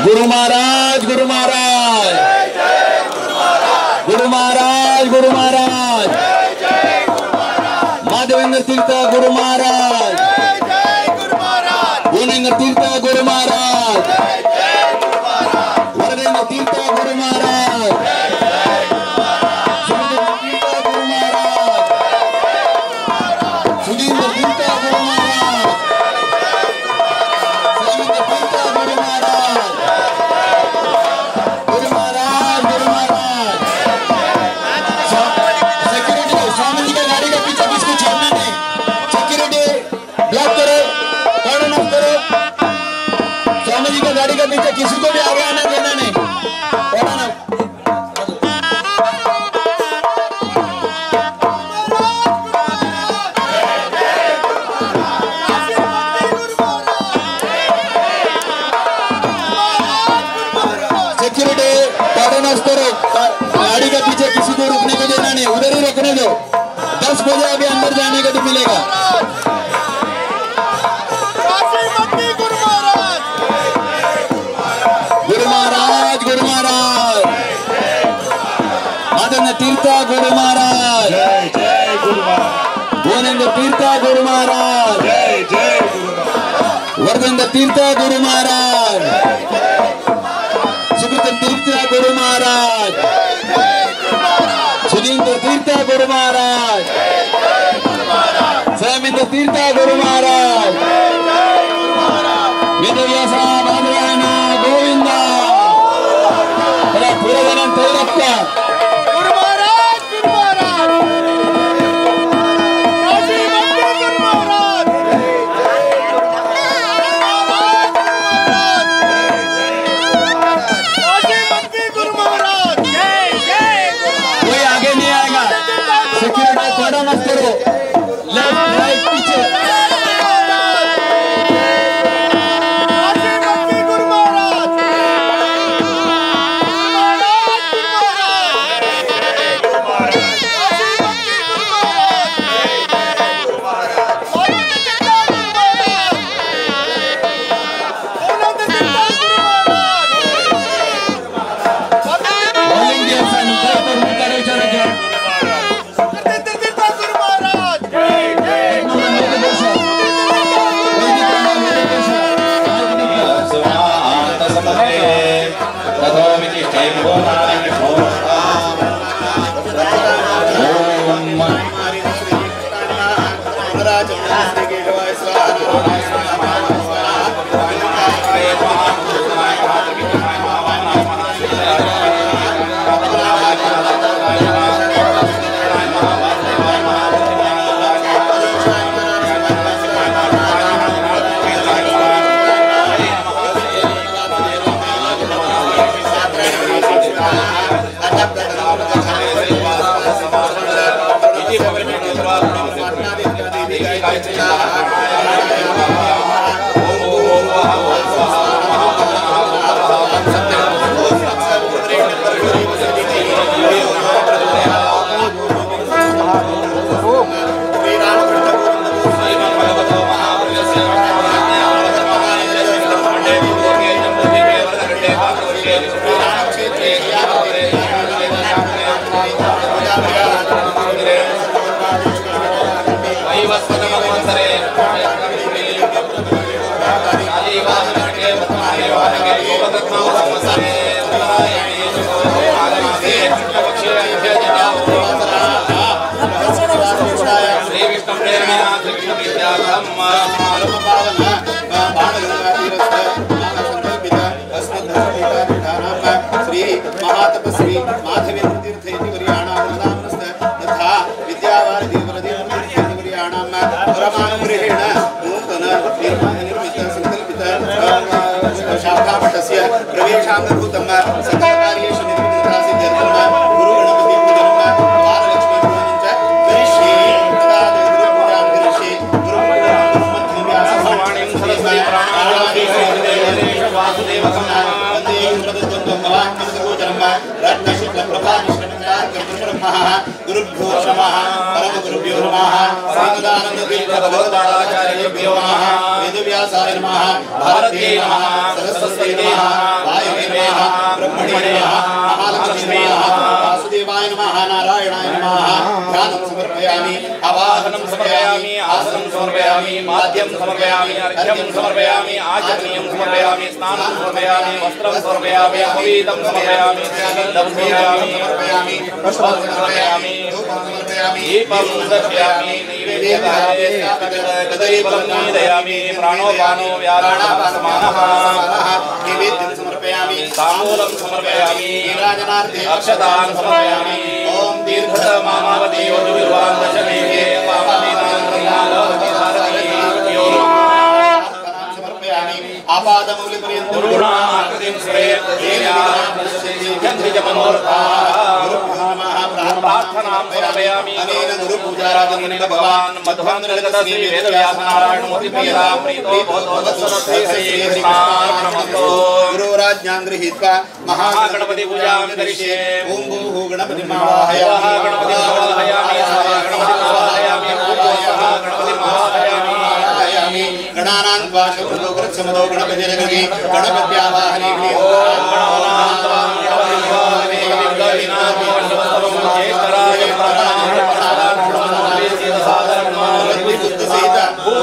गुरु महाराज, गुरु महाराज, गुरु महाराज, गुरु महाराज, माधवेंद्र तीर्थ गुरु महाराज, गुणेंद्र तीर्थ गुरु महाराज, वरदेंद्र तीर्थ गुरु महाराज, गुरु महाराज, सुधींद्र तीर्थ गुरु महाराज, सैवेंद्र तीर्थ Guru Maharaj, Guru Maharaj, Guru Maharaj. Security, Swami ji का गाड़ी का पीछे किसको छोड़ना नहीं। सिक्योरिटी ब्लॉक करो, कॉर्डन ऑफ करो। स्वामी जी का गाड़ी का पीछे किसी को भी आगे आने देना नहीं। Cordon off. Security cordon off करो, गाड़ी के पीछे किसी को रुकने को देना नहीं, उधर ही रुकने दो। 10 बजे अभी अंदर जाने का तो मिलेगा। गुरु महाराज, गुरु महाराज, माधवेंद्र तीर्थ गुरु महाराज, जय जय गुरु महाराज, भुवनेंद्र तीर्थ गुरु महाराज, जय जय गुरु महाराज, वर्धेंद्र तीर्थ गुरु महाराज, सुकृत तीर्थ गुरु महाराज, सुधींद्र तीर्थ गुरु महाराज, सैमिंद्र तीर्थ गुरु महाराज, वेदव्यास बादरायण गोविंदा, पूरा जन तैरप्पा। गुरु महाराज, गुरु महाराज, गुरु महाराज, गुरु महाराज, कोई आगे नहीं आएगा। सिक्योरिटी कॉर्डन ऑफ करो, लेफ्ट राइट पीछे। गुरु महाराज, वॉलंटियर्स and महातपस्वी माधवेन्द्र तीर्थ इति वर्याणां तथा विद्यावारिधि वरदेन्द्र तीर्थ इति वर्याणां परमानुग्रहेण नूतन निर्मित संकल्पित शाखामठस्य प्रवेशाङ्गभूतं सकलकार्येषु निर्विघ्नता सिद्ध्यर्थं गुरुगणपति पूजनं द्वारलक्ष्मी पूजनं च करिष्ये। तदा गुरुपूजां करिष्ये। गुरुभ्यो नमः, परमगुरुभ्यो नमः, श्रीमदानन्दतीर्थ भगवत्पादाचार्येभ्यो नमः, वेदव्यासाय नमः, भारते नमः, सरस्वती नमः, नमः, महालक्ष्मी नमः, वासुदेवाय नमः, नारायणाय नमः। ध्यानं समर्पयामि, आवाहनं समर्पयामि, आसनं समर्पयामि, माध्यं समर्पयामि, अर्घ्यं समर्पयामि, आचमनीयं समर्पयामि, स्नानं समर्पयामि, वस्त्रं समर्पयामि, उपवीतं समर्पयामि, गन्धं समर्पयामि, पुष्पं समर्पयामि, धूपं समर्पयामि, दीपं दर्शयामि, नैवेद्यं निवेदयामि, प्राणोपानो व्यानः समानः, नैवेद्यं समर्पयामि, ताम्बूलं समर्पयामि, नीराजनार्थे अक्षतान् समर्पयामि। ॐ दीर्घतमामावती योजुर्वान् दशमेघे समर्पयामि। आपादमौलिपर्यन्तं गुरूणामाकृतिं स्मरेत् प्रार्थनां समर्पयामि। अनेन गुरुपूजाराधनेन भगवान् मध्वानुरगत श्री वेदव्यासनारायणमूर्ति प्रियतां प्रीतो भवतो श्री हरिकृष्णार्पणमस्तु। गुरोराज्ञां गृहीत्वा महागणपति पूजां करिष्ये। ॐ भूः गणपतिं आवाहयामि, गणपतिं आवाहयामि, गणपतिं आवाहयामि, गणपतिं आवाहयामि। गणानां त्वा शत्रुलोकरक्षमदो गणपतिरगणे गणपत्यावाहने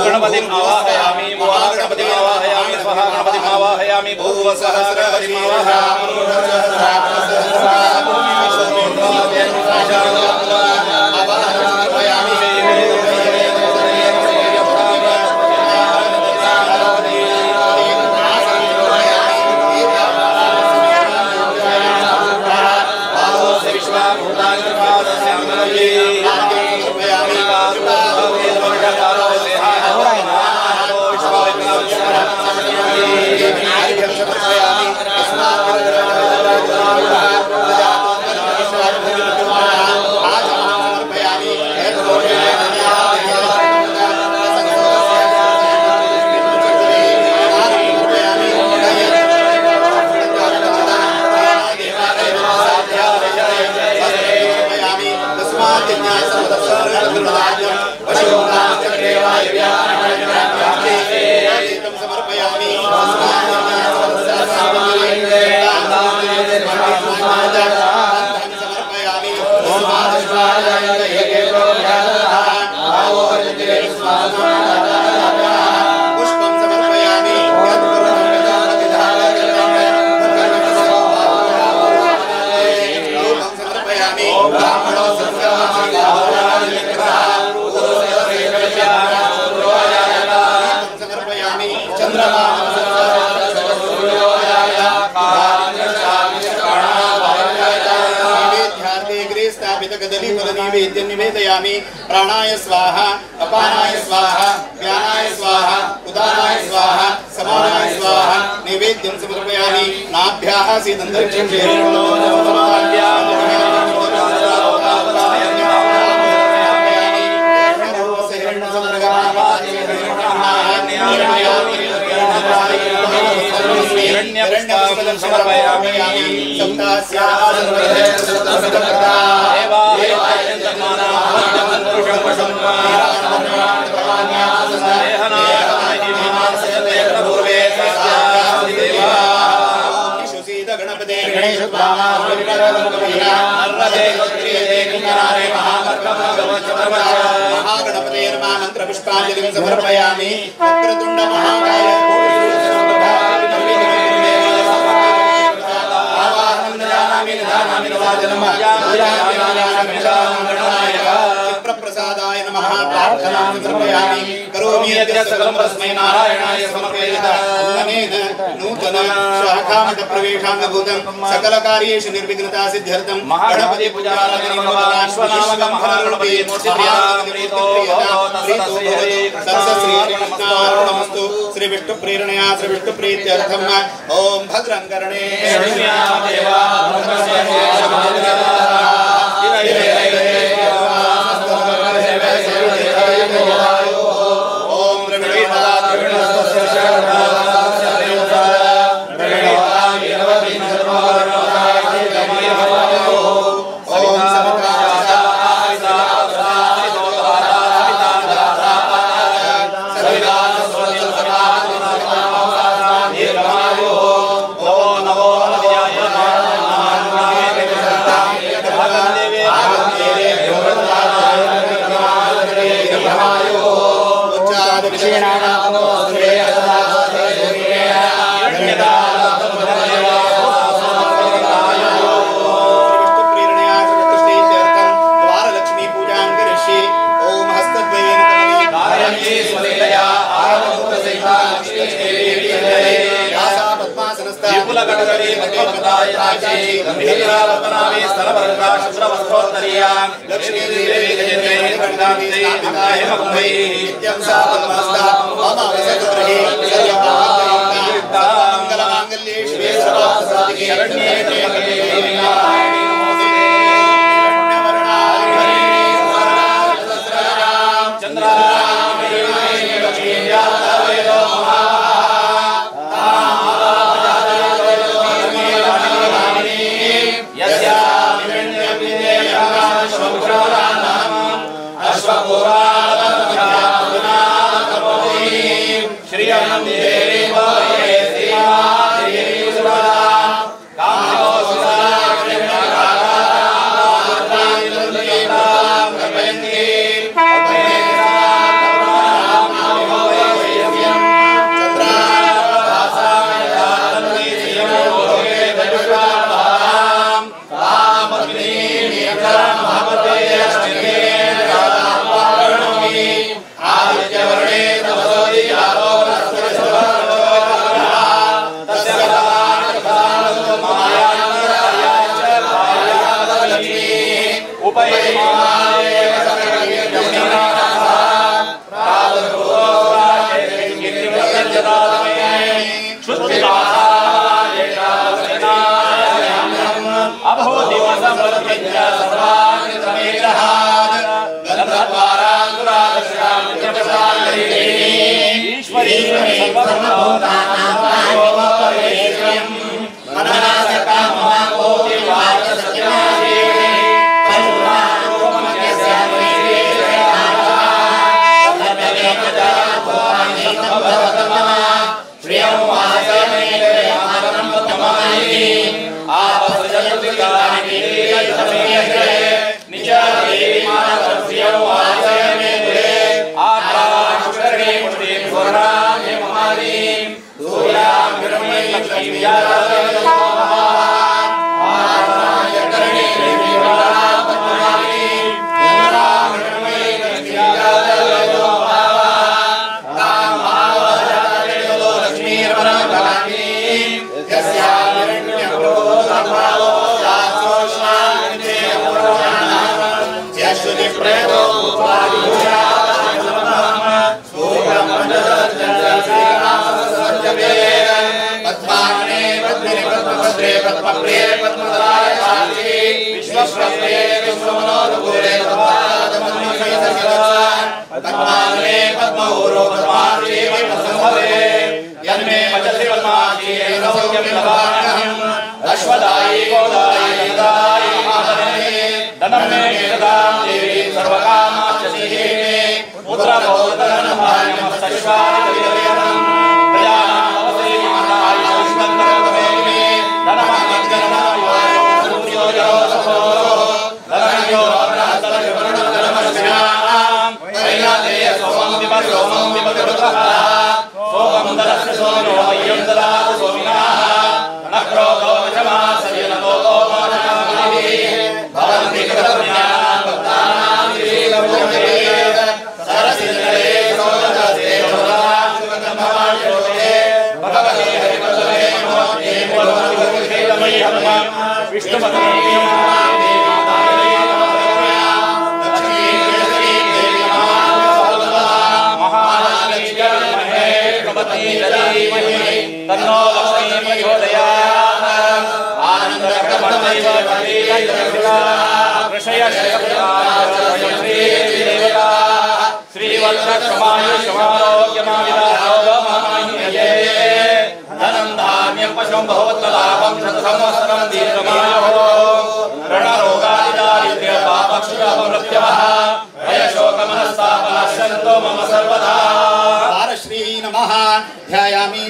गणपतिं आवाहयामि, महागणपतिं आवाहयामि, स्वाहा गणपतिं आवाहयामि, भूर्भुवः स्वः गणपतिं आवाहयामि। पुष्पं समर्पयामि। समर्पयामि। समर्पयामि। चंद्रमा नैवेद्यं निवेदयामि। प्राणाय स्वाहा, अपानाय स्वाहा, व्यानाय स्वाहा, उदानाय स्वाहा, समानाय स्वाहा। नैवेद्यं समर्पयामि। नाभ्याः सीतन्तरिक्षं समर्पयामि। गणपते गणेश महागणपते नमः। मंत्र पुष्पांजलिं समर्पयामि। वक्रतुंड महाकाय प्रसादाय नमः। प्रार्थनां समर्पयामि। करोमि यद्य सकलं परस्मै नारायणाय समर्पयेत। अनेन नूतन शाखामठ प्रवेशाङ्गभूतं सकल कार्येषु निर्विघ्नता सिद्ध्यर्थं गणपति पूजाराधनं भगवान् महागणपति मूर्तिप्रिया श्री कृष्णार्पणमस्तु। श्री विष्णु प्रेरणया श्री विष्णु प्रीत्यर्थम ओम भद्रं कर्णे नमो नमो। विपुलकटकटे पद्मपदायताक्षी गम्भीरावर्तनाभि स्तनभरता शुभ्रवस्त्रोत्तरीया लक्ष्मीदेवी गजेन्द्रे खण्डान्ते हेमकुम्भैः नित्यं सा पद्महस्ता वामावसतुर्हि सर्वपापयुक्ता मङ्गलमाङ्गल्ये शिवे सर्वार्थसाधिके शरण्ये त्र्यम्बके देवी नारायणी नमोस्तुते।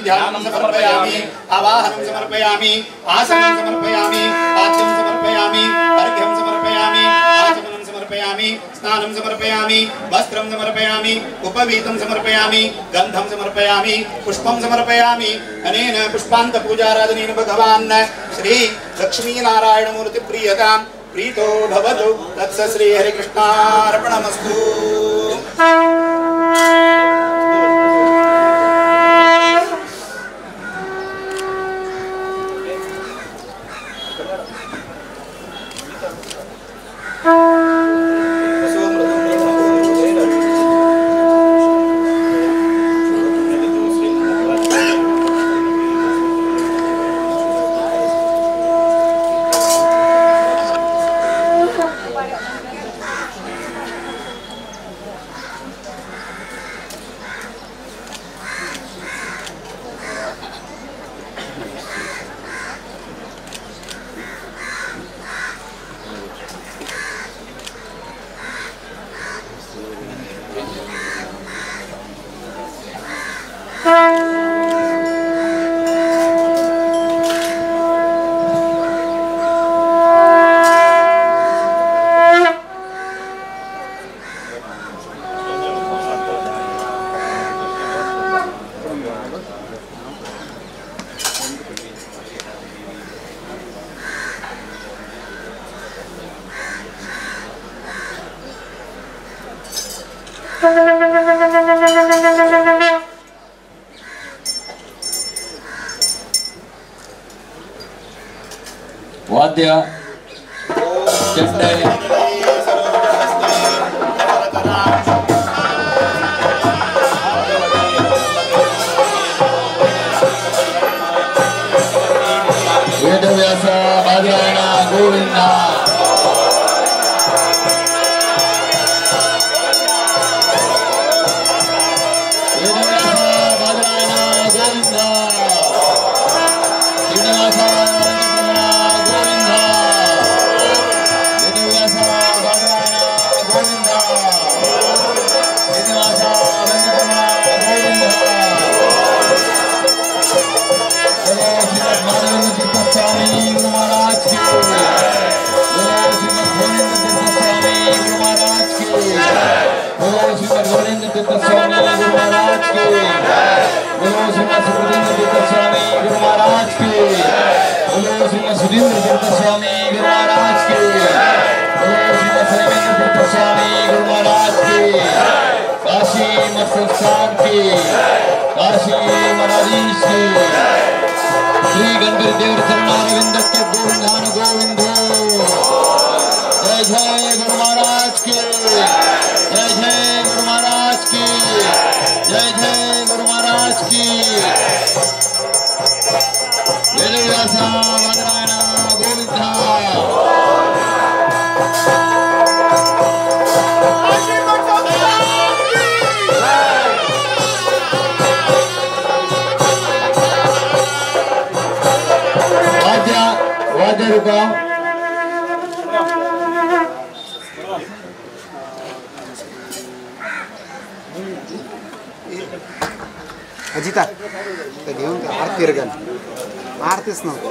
ध्यानं समर्पयामि, आवाहनं समर्पयामि, आसनं समर्पयामि, पाद्यं समर्पयामि, अर्घ्यं समर्पयामि, आचमनं समर्पयामि, स्नानं समर्पयामि, वस्त्रं समर्पयामि, उपवीतं समर्पयामि, गन्धं समर्पयामि, पुष्पं समर्पयामि। अनेन पुष्पान्त पूजाराधनेन भगवान् श्री लक्ष्मीनारायणमूर्ति प्रीयतां प्रीतो भवतु। तत्स श्री हरिकृष्णार्पणमस्तु। ವಾದ್ಯ ಚೆಂಡೆ ವೇದವ್ಯಾಸ ಬಾದರಾಯಣ ಗೋವಿಂದ. ವೇದವ್ಯಾಸ ಬಾದರಾಯಣ ಗೋವಿಂದ. ಶ್ರೀನಿವಾಸ ಗೋವಿಂದ. ವೇದವ್ಯಾಸ ಬಾದರಾಯಣ ಗೋವಿಂದ. ಶ್ರೀನಿವಾಸ ವೆಂಕಟರಮಣ ಗೋವಿಂದ. माधवेंद्र तीर्थ स्वामी गुरु महाराज की। बोलो श्रीमद भोलेंद्र तीर्थ स्वामी गुरु महाराज की। बोलो श्रीमद भोलेंद्र तीर्थ स्वामी गुरु महाराज की। बोलो श्रीमद सुधीन्द्र तीर्थ स्वामी गुरु महाराज की। बोलो श्रीमद सुधीन्द्र तीर्थ स्वामी गुरु महाराज की। बोलो श्रीमद शैलेंद्र तीर्थ स्वामी गुरु महाराज की। काशी मठ संस्थान की। काशी मठाधीश की। श्री गणपति देव चरणारविंदಕ್ಕೆ गोविंदानु गोविंदो। जय जय गुरु महाराज की। जय जय गुरु महाराज की। जय जय गुरु महाराज की। वेदव्यास बादरायण गोविंद। वाद्य रुका। अजिता ते घेऊन आरती रगल आरतीच नव्हती.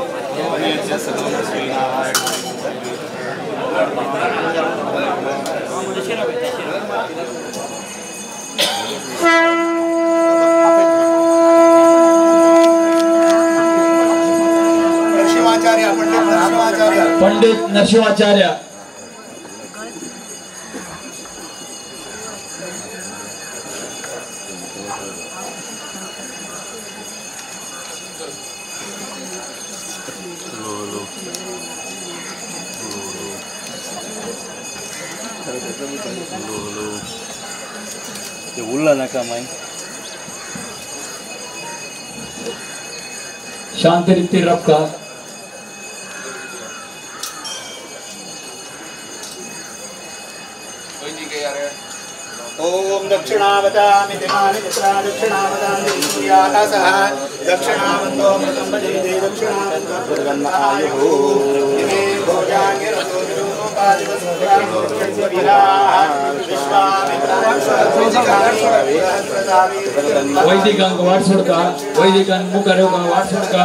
पंडित नरसिंहाचार्य। शांति रीति रब का। ओम दक्षिणावतामि दिमानि तत्र दक्षिणावतामि सूर्याकाशः दक्षिणावतो मृतं भजेते दक्षिणावतो आयुः इमे भोजानि रसो वैदिकांक वाट सोडका, वैदिकांक मुखार येवका वाट सोडका.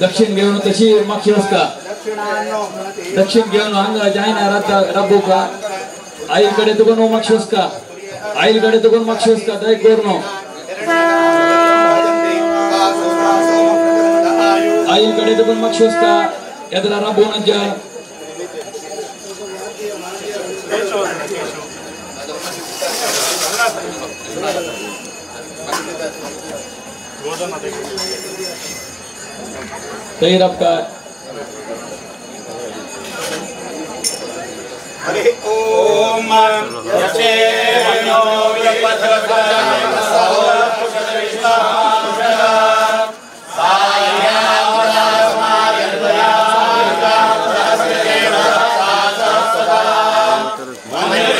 दक्षिण घेवन तशी मागशी वचका. दक्षिण घेवन हांगा जायना राबोवका. आईकडे तुका नो मागशी वचका. आईकडे तुका मागशी वचका. दय करून आईकडे तुका मागशी वचका. येतना राबोवन आज्या. तैर आपका. हरि ओम Amen.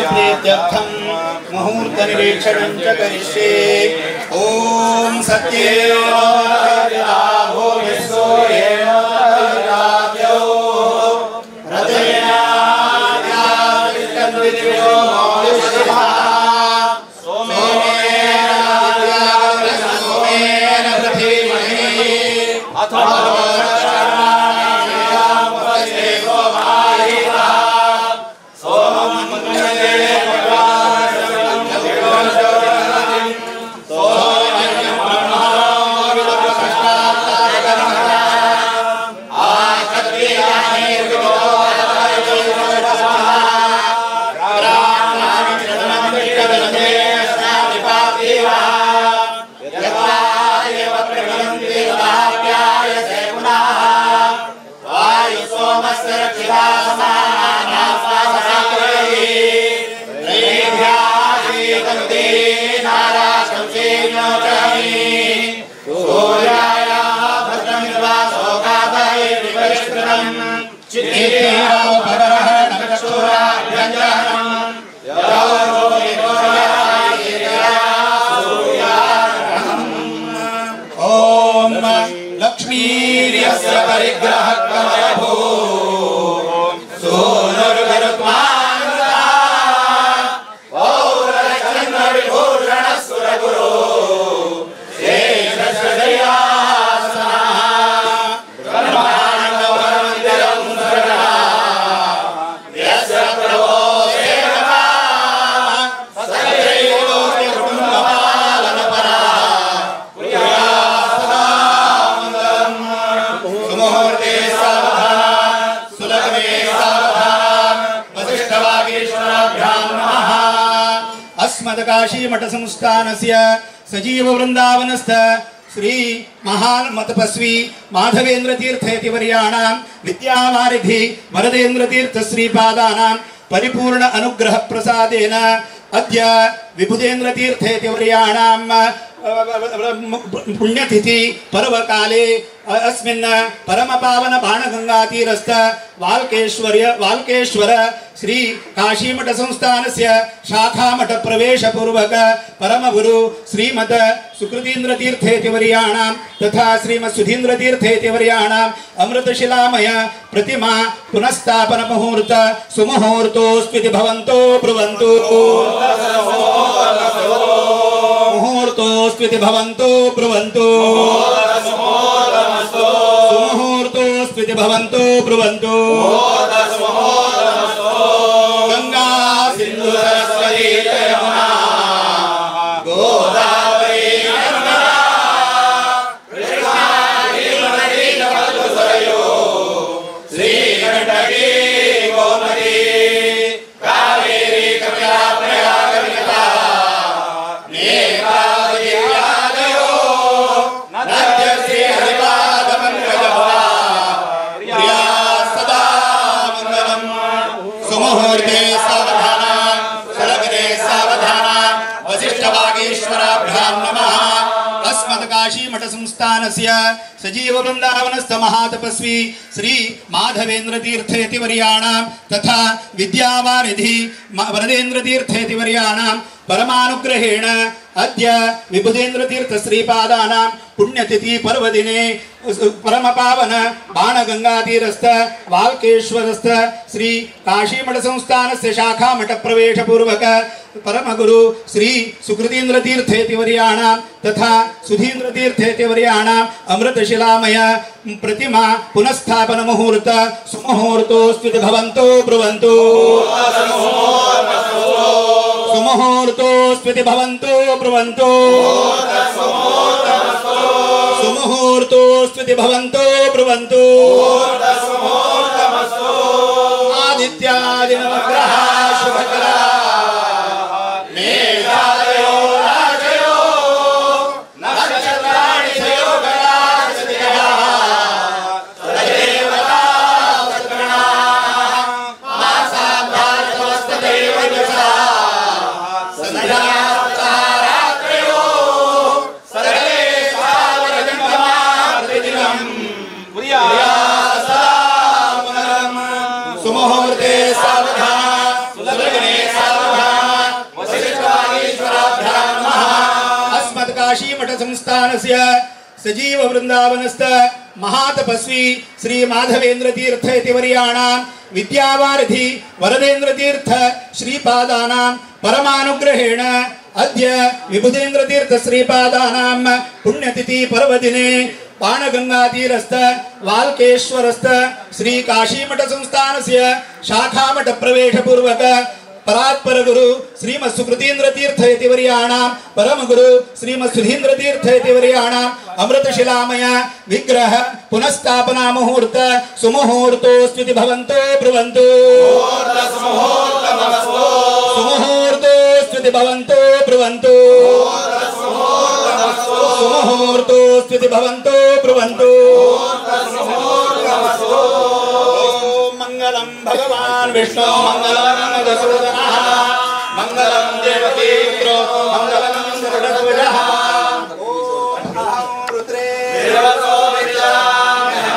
वास्तुप्रीत्यर्थं मुहूर्तनिरीक्षणं च करिष्ये। ॐ सत्येन भूमिः काशीमठसंस्थानस्य सजीव वृन्दावनस्थ श्री महान मतपस्वी माधवेन्द्र तीर्थेति वर्याणां विद्यावारिधि वरदेन्द्र तीर्थ श्रीपादानां परिपूर्ण अनुग्रह प्रसादेन अद्य विबुधेन्द्र तीर्थेति वर्याणां पुण्यतिथि पर्वकाले अस्मिन् परमपावन बाणगंगातीरस्थ वाल्केश्वर श्री काशीमठ संस्थानस्य शाखामठ प्रवेशपूर्वक परमगुरु श्रीमद सुकृतीन्द्र तीर्थेति वर्याणां तथा श्रीमद सुधीन्द्र तीर्थेति वर्याणां अमृतशिलामय प्रतिमा पुनस्थापन मुहूर्त सुमुहूर्तोऽस्त्विति भवन्तो ब्रुवन्तु। मुहूर्तोऽस्त्विति भवन्तो ब्रुवन्तु। सुमुहूर्तोऽस्त्विति भवन्तो ब्रुवन्तु। गंगा सिंधु सरस्वती यमुना गोदावरी नर्मदा कृष्णा भीमनदी सरयू श्री गंडकी गोमती कावेरी कपिला प्रयाग विनता नेत्रावती आदयो नद्य श्री हरिपाद पंकजभवा प्रिया सदा मंगलम। सुमुहूर्ते सावधान सुलग्ने सावधान वसिष्ठवागीश्वराभ्यां नमः। अस्मत्काशीमठ संस्थानस्य सजीव वृन्दावनस्थ महातपस्वी श्री माधवेन्द्र तीर्थेति वर्याणां तथा विद्यावारिधि वरदेन्द्र तीर्थेति वर्याणां परमानुग्रहेण अद्य विबुधेन्द्र तीर्थ श्रीपादानां पुण्यतिथि पर्वदिने परमपावन बाणगंगातीरस्थ वाल्केश्वरस्थ श्री काशीमठ संस्थानस्य शाखामठ प्रवेशपूर्वक परमगुरु श्री सुकृतीन्द्र तीर्थेति वर्याणां तथा सुधीन्द्र तीर्थेति वर्याणां अमृतशिलामय प्रतिमा पुनस्थापन मुहूर्त सुमुहूर्तोऽस्त्विति भवन्तो ब्रुवन्तु। सुमुहूर्तोऽस्त्विति भवन्तो ब्रुवन्तु। सुमुहूर्तोऽस्त्विति भवन्तो ब्रुवन्तु। आदित्यादि नवग्रह शुभकरा मेघादयो राजयो नक्षत्राणि संयोगराजतिरः तदेवता सद्गणाः मासाभारतवस्तदैव यशः संध्यास्ता रात्रयो सर्वे सावरजङ्गमा प्रतिदिनं प्रिया सदा मंगलम्। सुमुहूर्ते सावधान काशीमठ संस्थानस्य सजीव वृंदावनस्थ महातपस्वी श्री माधवेंद्र तीर्थ इति वर्याणां विद्यावारिधि वरदेंद्र तीर्थ श्रीपादानां परमानुग्रहेण अद्य विबुधेंद्र तीर्थ श्रीपादानां पुण्यतिथि पर्वदिने बाणगंगातीरस्थ वाल्केश्वरस्थ श्री काशीमठ संस्थानस्य शाखामठ प्रवेश पूर्वक परात्पर गुरु श्रीमत् सुकृतीन्द्र तीर्थ इति वर्याणां परमगुरु श्रीमत् सुधीन्द्र तीर्थ इति वर्याणां अमृतशिलामय विग्रह पुनఃस्थापना मुहूर्त सुमुहूर्तोऽस्त्विति भवन्तो ब्रुवन्तु। सुमुहूर्तोऽस्त्विति भवन्तो ब्रुवन्तु। सुमुहूर्तोऽस्त्विति भवन्तो ब्रुवन्तु। मंगलम भगवान विष्णु मंगलम मधुसूदनः मंगलम देवकी पुत्रो मंगलम गरुडध्वजः। ओम रुद्रे देवतो विद्यामहादित्ये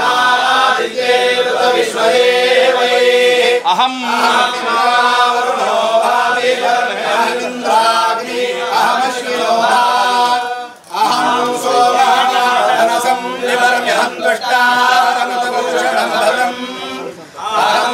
विश्वदेवये अहं वरुणो भावि धर्मेन्द्राग्नि अहमश्विनो अहं सोमः निवर्म्यहं त्वष्टारमतभूषणं भद्रम् अहं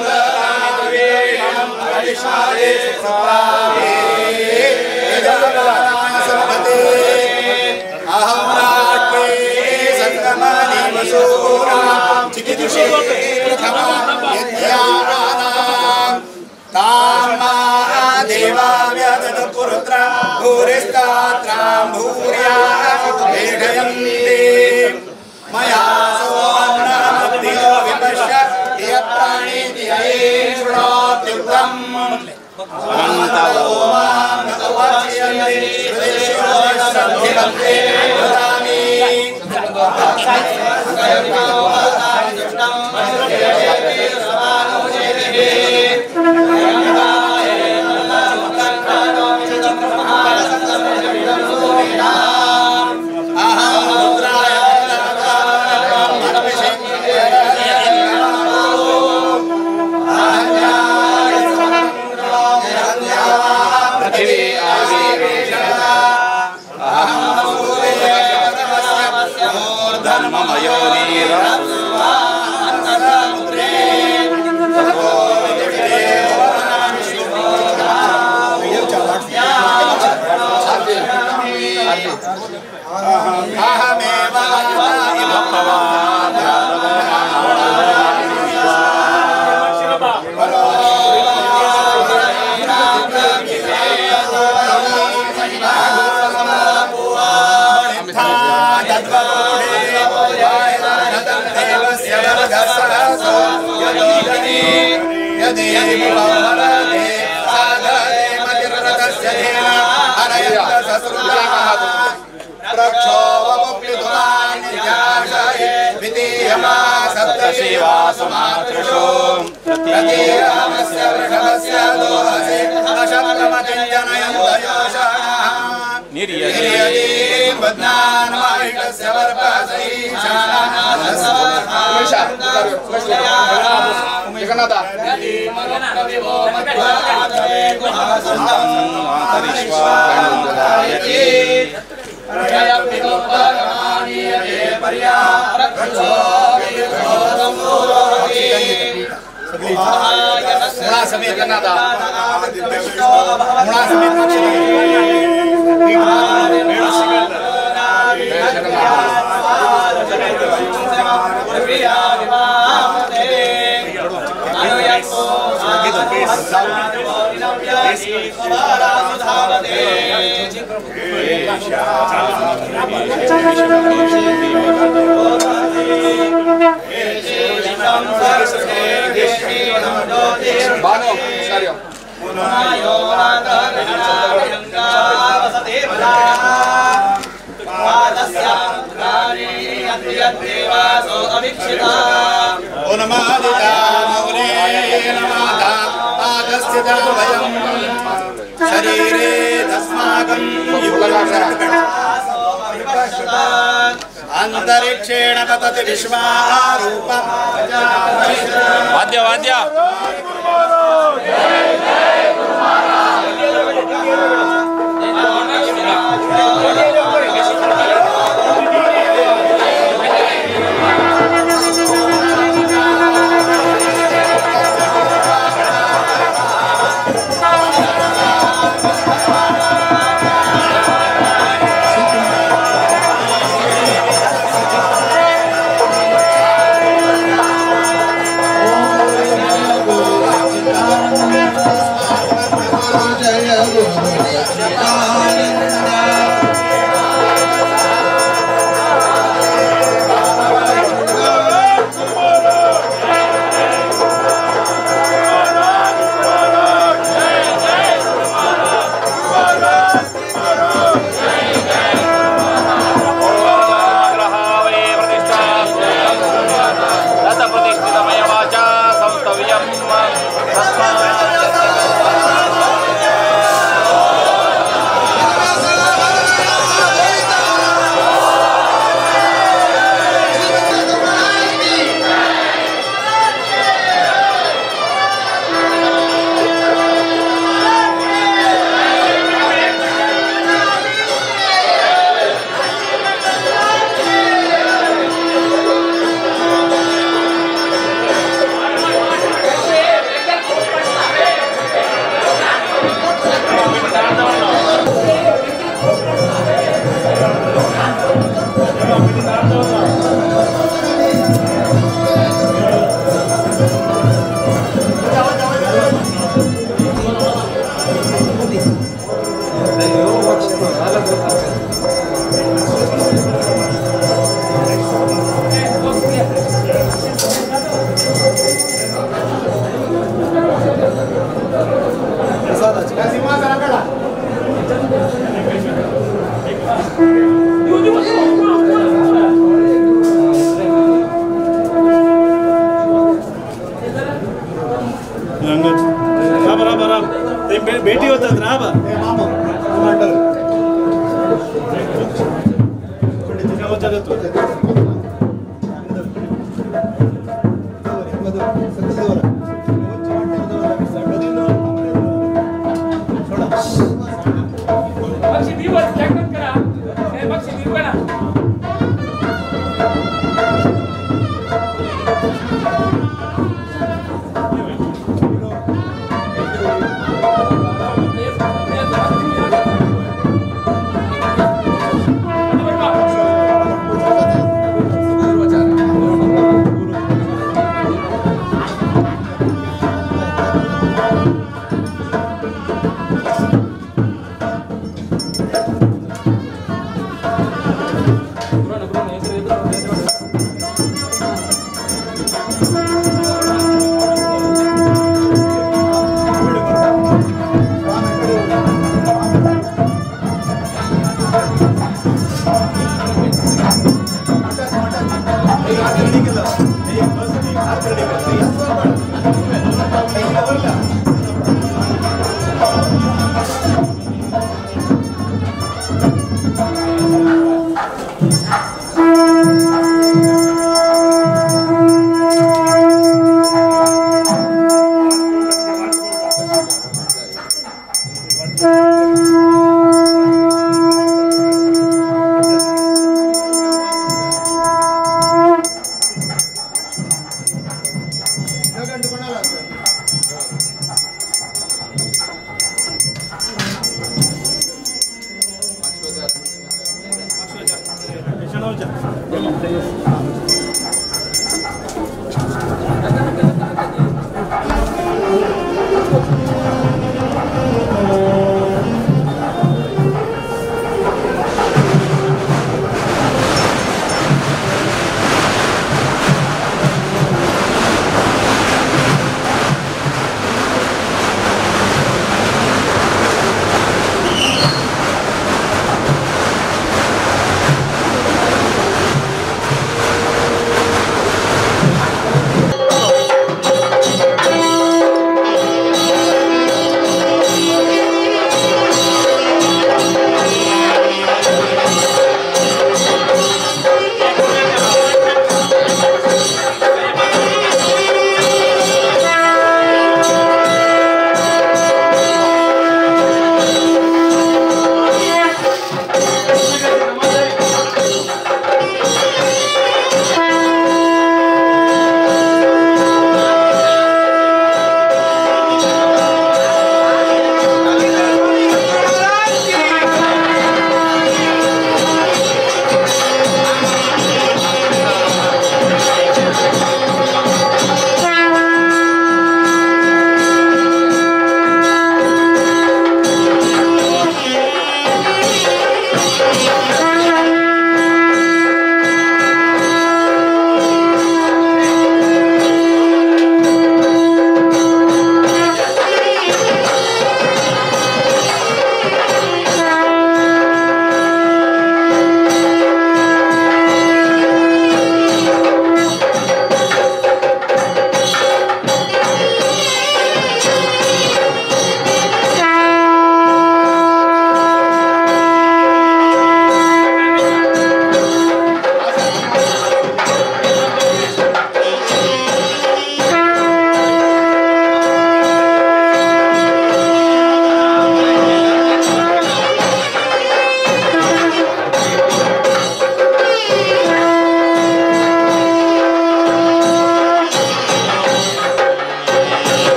अंतरिक्षेण पतति विश्वारूपं वाद्य वाद्य जय जय गुरु महाराज। ಭೇಟಿ ಹೋಗ್ತದ್ರ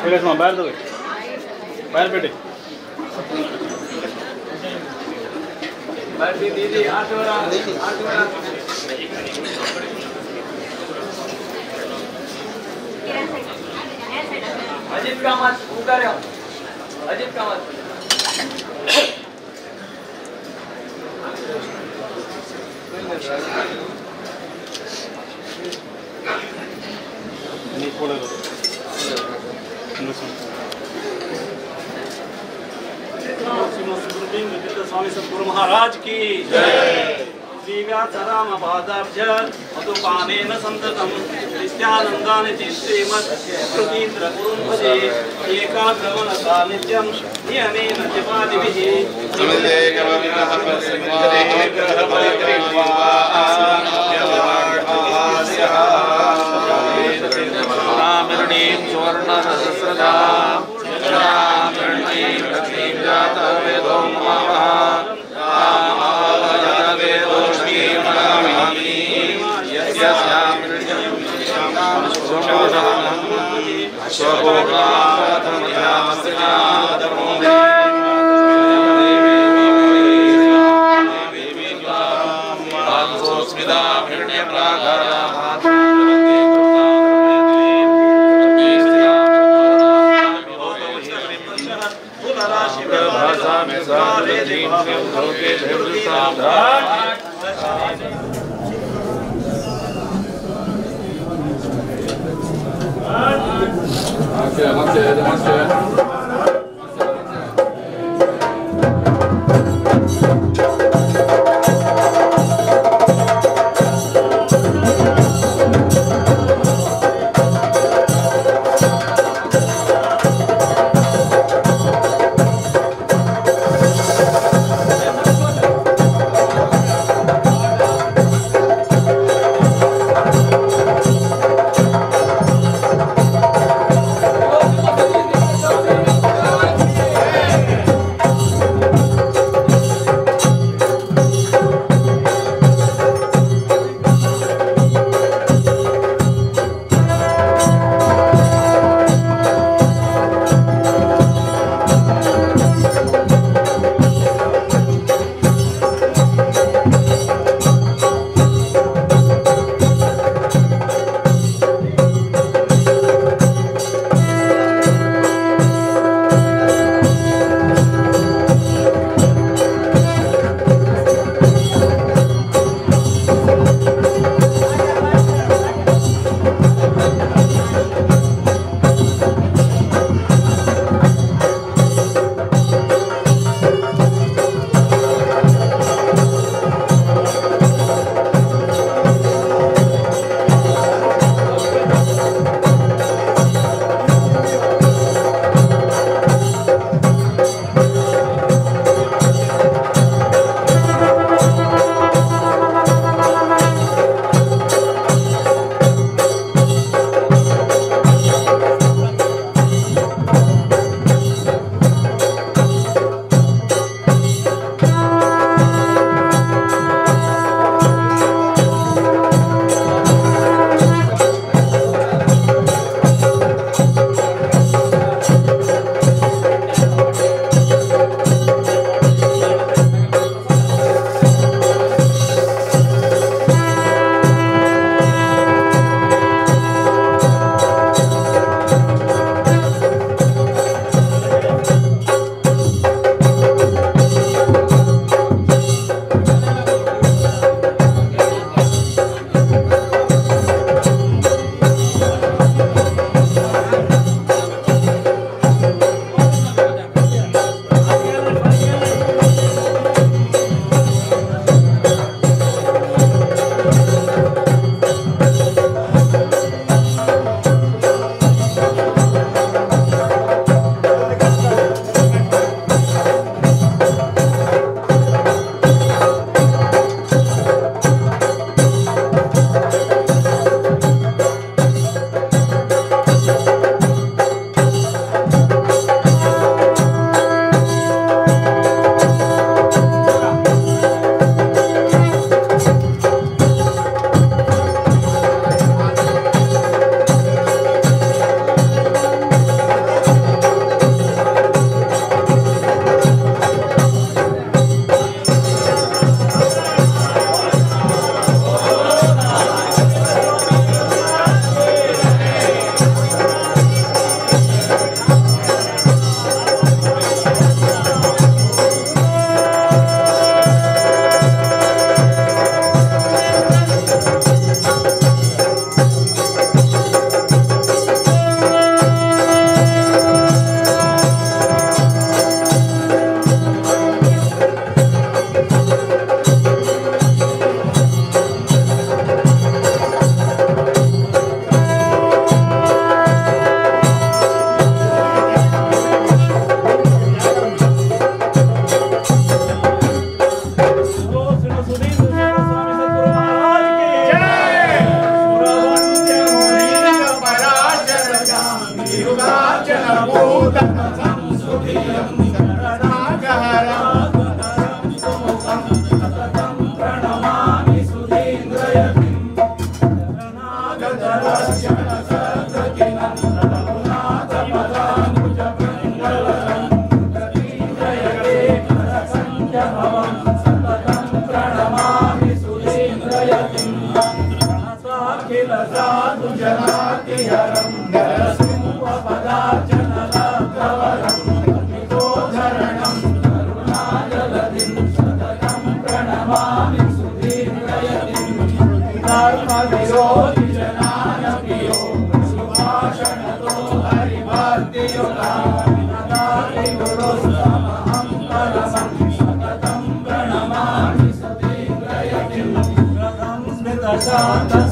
बाहेर जाऊ, बाहेर पेटे दीदी 8 वेळा 8 वेळा। अजित कामत उकार अजित कामत स्वामी सद्गुरु महाराज की जय। श्री राम पादाब्ज मधुपानेन संततं नित्यानंदानि श्रीमत् कृतीन्द्र गुरुं भजे एकाग्रमनसा नित्यं नियमेन जपादिभिः। Thank you.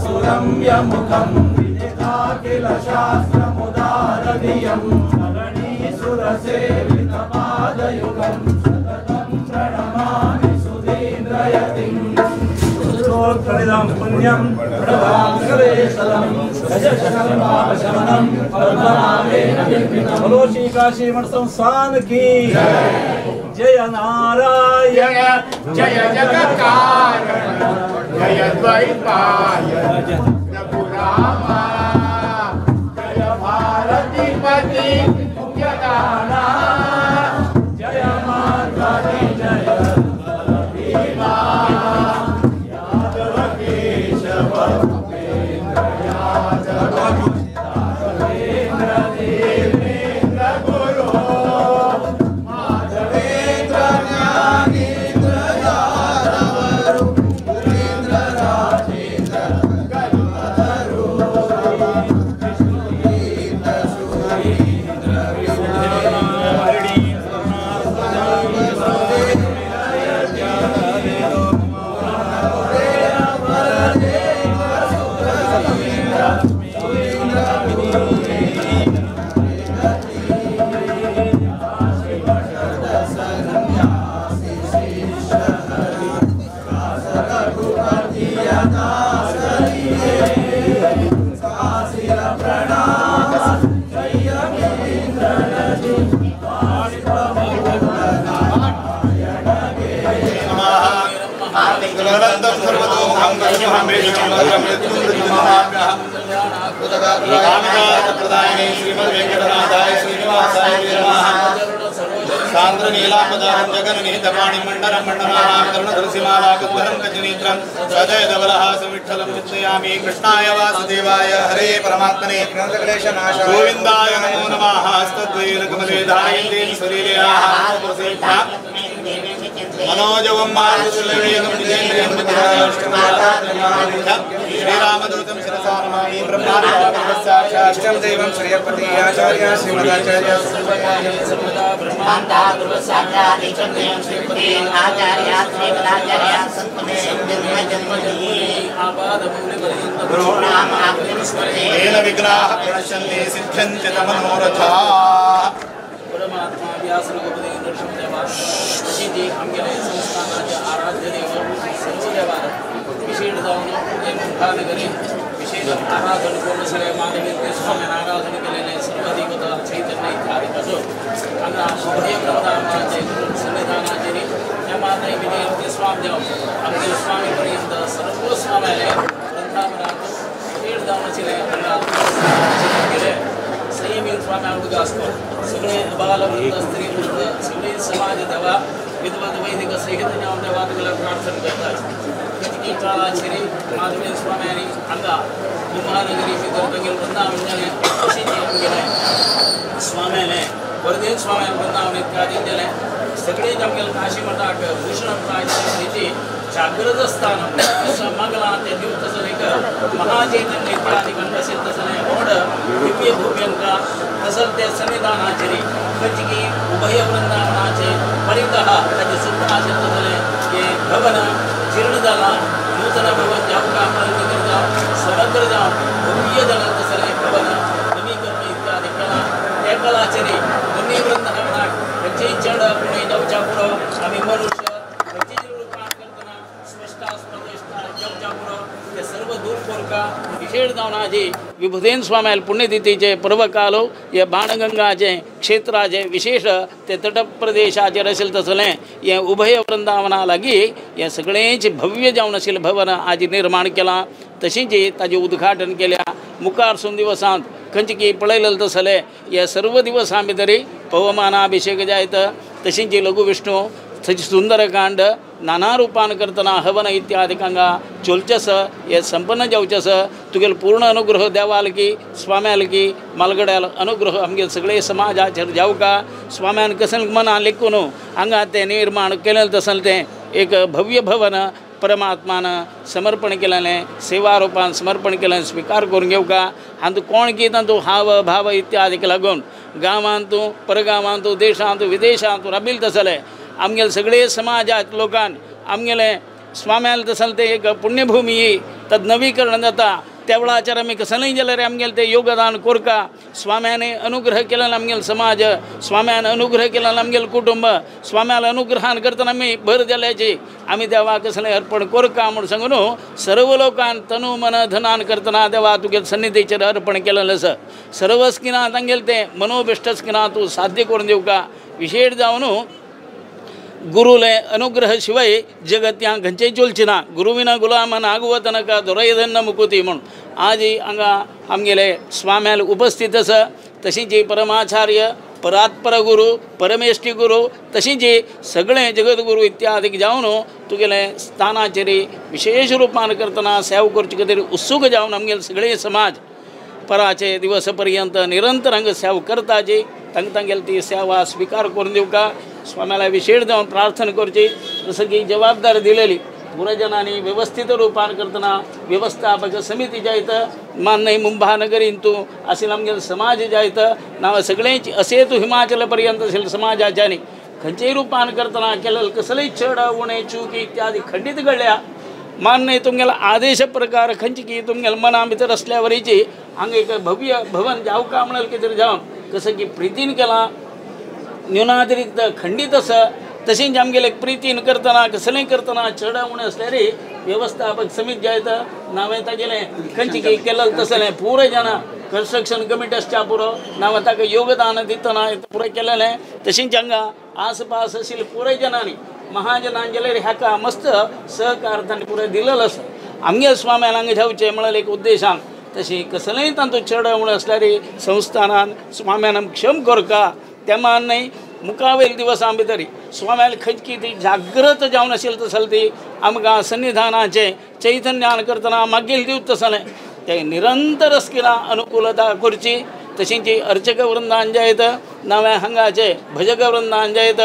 सुरम्यमुखं विदिताखिल शास्त्रमुदारधियं धरणीसुरसेवितपादयुगं सततं प्रणमामि सुधीन्द्रयतिम्। स्तोत्रनिदं पुण्यं प्रणवामकलेशलं गजशनं पापशमनं पद्मनाभेन निर्मितं। बोलो श्री काशी मठ संस्थान की जय। नारायण जय जगत्कारण जय द्वैपायन रघुरामा जय भारतीपति मुख्यदाना जय माधवी जय भीमा यादव केशव उपेन्द्र यादव राघवेन्द्र देवेन्द्र गुरु माधवेन्द्र ज्ञानेन्द्र यादव गुरेन्द्र राजेन्द्र कल्पतरु विष्णुतीर्थ सुरेन्द्र कृष्णाय वासुदेवाय हरे परमात्मने गोविंदाय नमो नमः। हस्तद्वयेन कमले धारयन्ते स्वलीलया मनोजवं श्रीरामदूतं शिरसा नमामि। इष्टं दैवं श्रीयपति आचार्य श्रीमदाचार्य तेन विघ्नाः प्रणश्यन्ति सिद्ध्यन्ति च मनोरथाः। परमात्मा व्यास रघुपति नरसिंहदेवा ऋषिजी आमगेले संस्थानाचे आराध्य देव सर्वदेवार विशेष जावन मुंठानगरी विशेष आराधन करून सगळे माधवेंद्र स्वाम्यान आराधन केलेले सर्व देवता चैतन्य इत्यादी असो हांगा उभय वृंदावनाचे सन्निधानाचेर त्या माता विजयंती स्वामी देव आमगे स्वामी पर्यंत सर्व स्वाम्याले वृंदावनात विशेष जावन आशिल्ले हांगा केले संयमी स्वामी उदक आसतो सगळे बालवृंद स्त्री वृंद सगळे समाज देवा विद्वद वैदिक सहित देवा तुला प्रार्थना करतात। इतकी काळाचेर माधवेंद्र स्वाम्यांनी हांगा कुंभानगरी भितर तांगेले वृंदावन जालें अशें आमगेलें स्वाम्यालें वरदेन स्वाम्यान वृंदावन इत्यादी जालें सगळेच आमगेले काशी मठाक भूषण प्राय जागृत स्थान मंगला ते दिवस तसलें एक महाचैतन्य इत्यादी गणपती तसलें व्हड दिव्य भूम्यंका तसलें ते सन्निधानाचेर खंयची उभय वृंदावनाचे परितः ताचे सुद्दां आशिल्लें तसलें हें भवन जीर्ण जालां नूतन भवन जावंक प्रयत्न करता समग्र जावन भव्य जालां तसलें भवन नवीकरण इत्यादी कला त्या कलाचेर दोनूय वृंदावनाक खंयचेय चेड कोणूय जावच्या पुरो आमी मनुष्य स्पष्ट जेवच्या पुरो ते सर्व दूर करता विशेष जावन जावन आजी विभुदेन स्वाम्याल पुण्यतिथीचे पर्वकालो हे बाणगंगाचे क्षेत्राचे विशेष ते तट प्रदेशाचेर आशिल्लें तसलें हें उभय वृंदावना लागीं हें सगळेंच भव्य जावन आशिल्लें भवन आजी निर्माण केलां. तशेंच ताजें उद्घाटन केल्या मुखार सून दिवसांत खंयचे पळयलें तसलें हे सर्व दिवसां भितर पवमानाभिषेक जायत तशेंच लघु विष्णू तशें सुंदरकांड नाना रूपान करतना हवन इत्यादिकांगा चोलचें हे संपन्न जावचें आसा. तुगेलो पूर्ण अनुग्रह देवाल की स्वाम्याल की मालगड्याल अनुग्रह आमगे सगळे समाजाचेर जावका. स्वाम्यान कसलें मनान लेखून हांगा तें निर्माण केलें तसलें तें एक भव्य भवन परमात्मान समर्पण केलें सेवा रूपान समर्पण केलें स्विकार करून घेवका. हातूंत कोण की तातूंत हाव भाव इत्यादीक लागून गांवांतू परगांवांतू देशांत विदेशांत राबिल तसलें आमगेले सगळे समाजात लोकान आमगेले स्वाम्याल तसलें तें एक पुण्यभूमी तद नवीकरण जाता त्या वेळाचेर आमी कसलेंय जाल्यार आमगेलें तें योगदान कोरका. स्वाम्याने अनुग्रह केल्यान आमगेलो समाज स्वाम्यान अनुग्रह केल्यान आमगेलें कुटुंब स्वाम्याल अनुग्रहान करतना आमी भर जाल्याची आमी देवा कसलें अर्पण कोरका म्हूण सांगून सर्व लोकान तनु मन धनान करतना देवा तुगेले सन्निधीचेर अर्पण केलेलें आसा. सर्व स्किना तांगेलें तें मनोभिश्ट स्किना तूं साध्य करून दिवका. विशेश जावन गुरुले अनुग्रह शिवाय जगत ह्या खंयचेय चलचें ना. गुरुविना गुलामन आगुव तनक दोरयधन्न मुकुती म्हूण आज हांगा आमगेले स्वाम्याल उपस्थित आसा. तशींच परमाचार्य परात्पर गुरु परमेष्ठी गुरु तशींच सगळे जगद्गुरु इत्यादीक जावन तुगेले स्थानाचेर विशेष रूपान करतना सेवा करचे खातीर उत्सूक जावन आमगेले सगळे समाज पराचे दिवस पर्यंत निरंतर हांगा सेवा करताची तांकां तांगेली ती सेवा स्विकार करून दिवका. स्वाम्याला विशेष जावन प्रार्थना करची जसं की जबाबदारी दिलेली पुरजनांनी व्यवस्थित रूपान करतना व्यवस्थापक समिती जायत मान्य मुंबानगरींतू आशिल्लो आमगेलो समाज जायत नांव सगळेंच अशें तूं हिमाचल पर्यंत आशिल्ल्या समाजाच्यानी खंयचेय रूपान करतना केलें कसलेय चड उणें चूक इत्यादी खंडीत घडल्या. मान्य तुमगेलो आदेश प्रकार खंयची की तुमगेल्या मना भितर आसल्या वरीची हांगा एक भव्य भवन जावका म्हणल्यार कितें जावन कसं की प्रितीन केलां न्यूनातिरिक्त खंडीत आसा. तशेंच आमगेले प्रितीन करतना कसलेंय करतना चड उणें आसल्यार व्यवस्थापक समिती जायत नांवें तागेलें खंयची की केलें तसलें पुराय जाणां कन्स्ट्रक्शन कमिटी आसच्या पुरो नांव ताका योगदान दितना पुराय केलेलें. तशेंच हांगा आसपास आशिल्ले पुराय जणांनी महाजनान जाल्यार हाका मस्त सहकार तांणी पुराय दिलेलो आसा. आमगे स्वाम्यान हांगा जावचें म्हणल्यार एक उद्देशान तशी कसलेंय तांतूत चड उणें आसल्यार संस्थानान स्वाम्यान क्षम करका. त्या मान न्हय मुखावेल दिवसां भितर स्वाम्याल खंयची ती जागृत जावन आशिल्लें तसलें ती आमकां सन्निधानाचें चैतन्यान करतना मागील दिवत तसलें तें निरंतर स्किना अनुकूलता करची. तशींच अर्चक वृंदान जायत नांवें हांगाचे भजक वृंदान जायत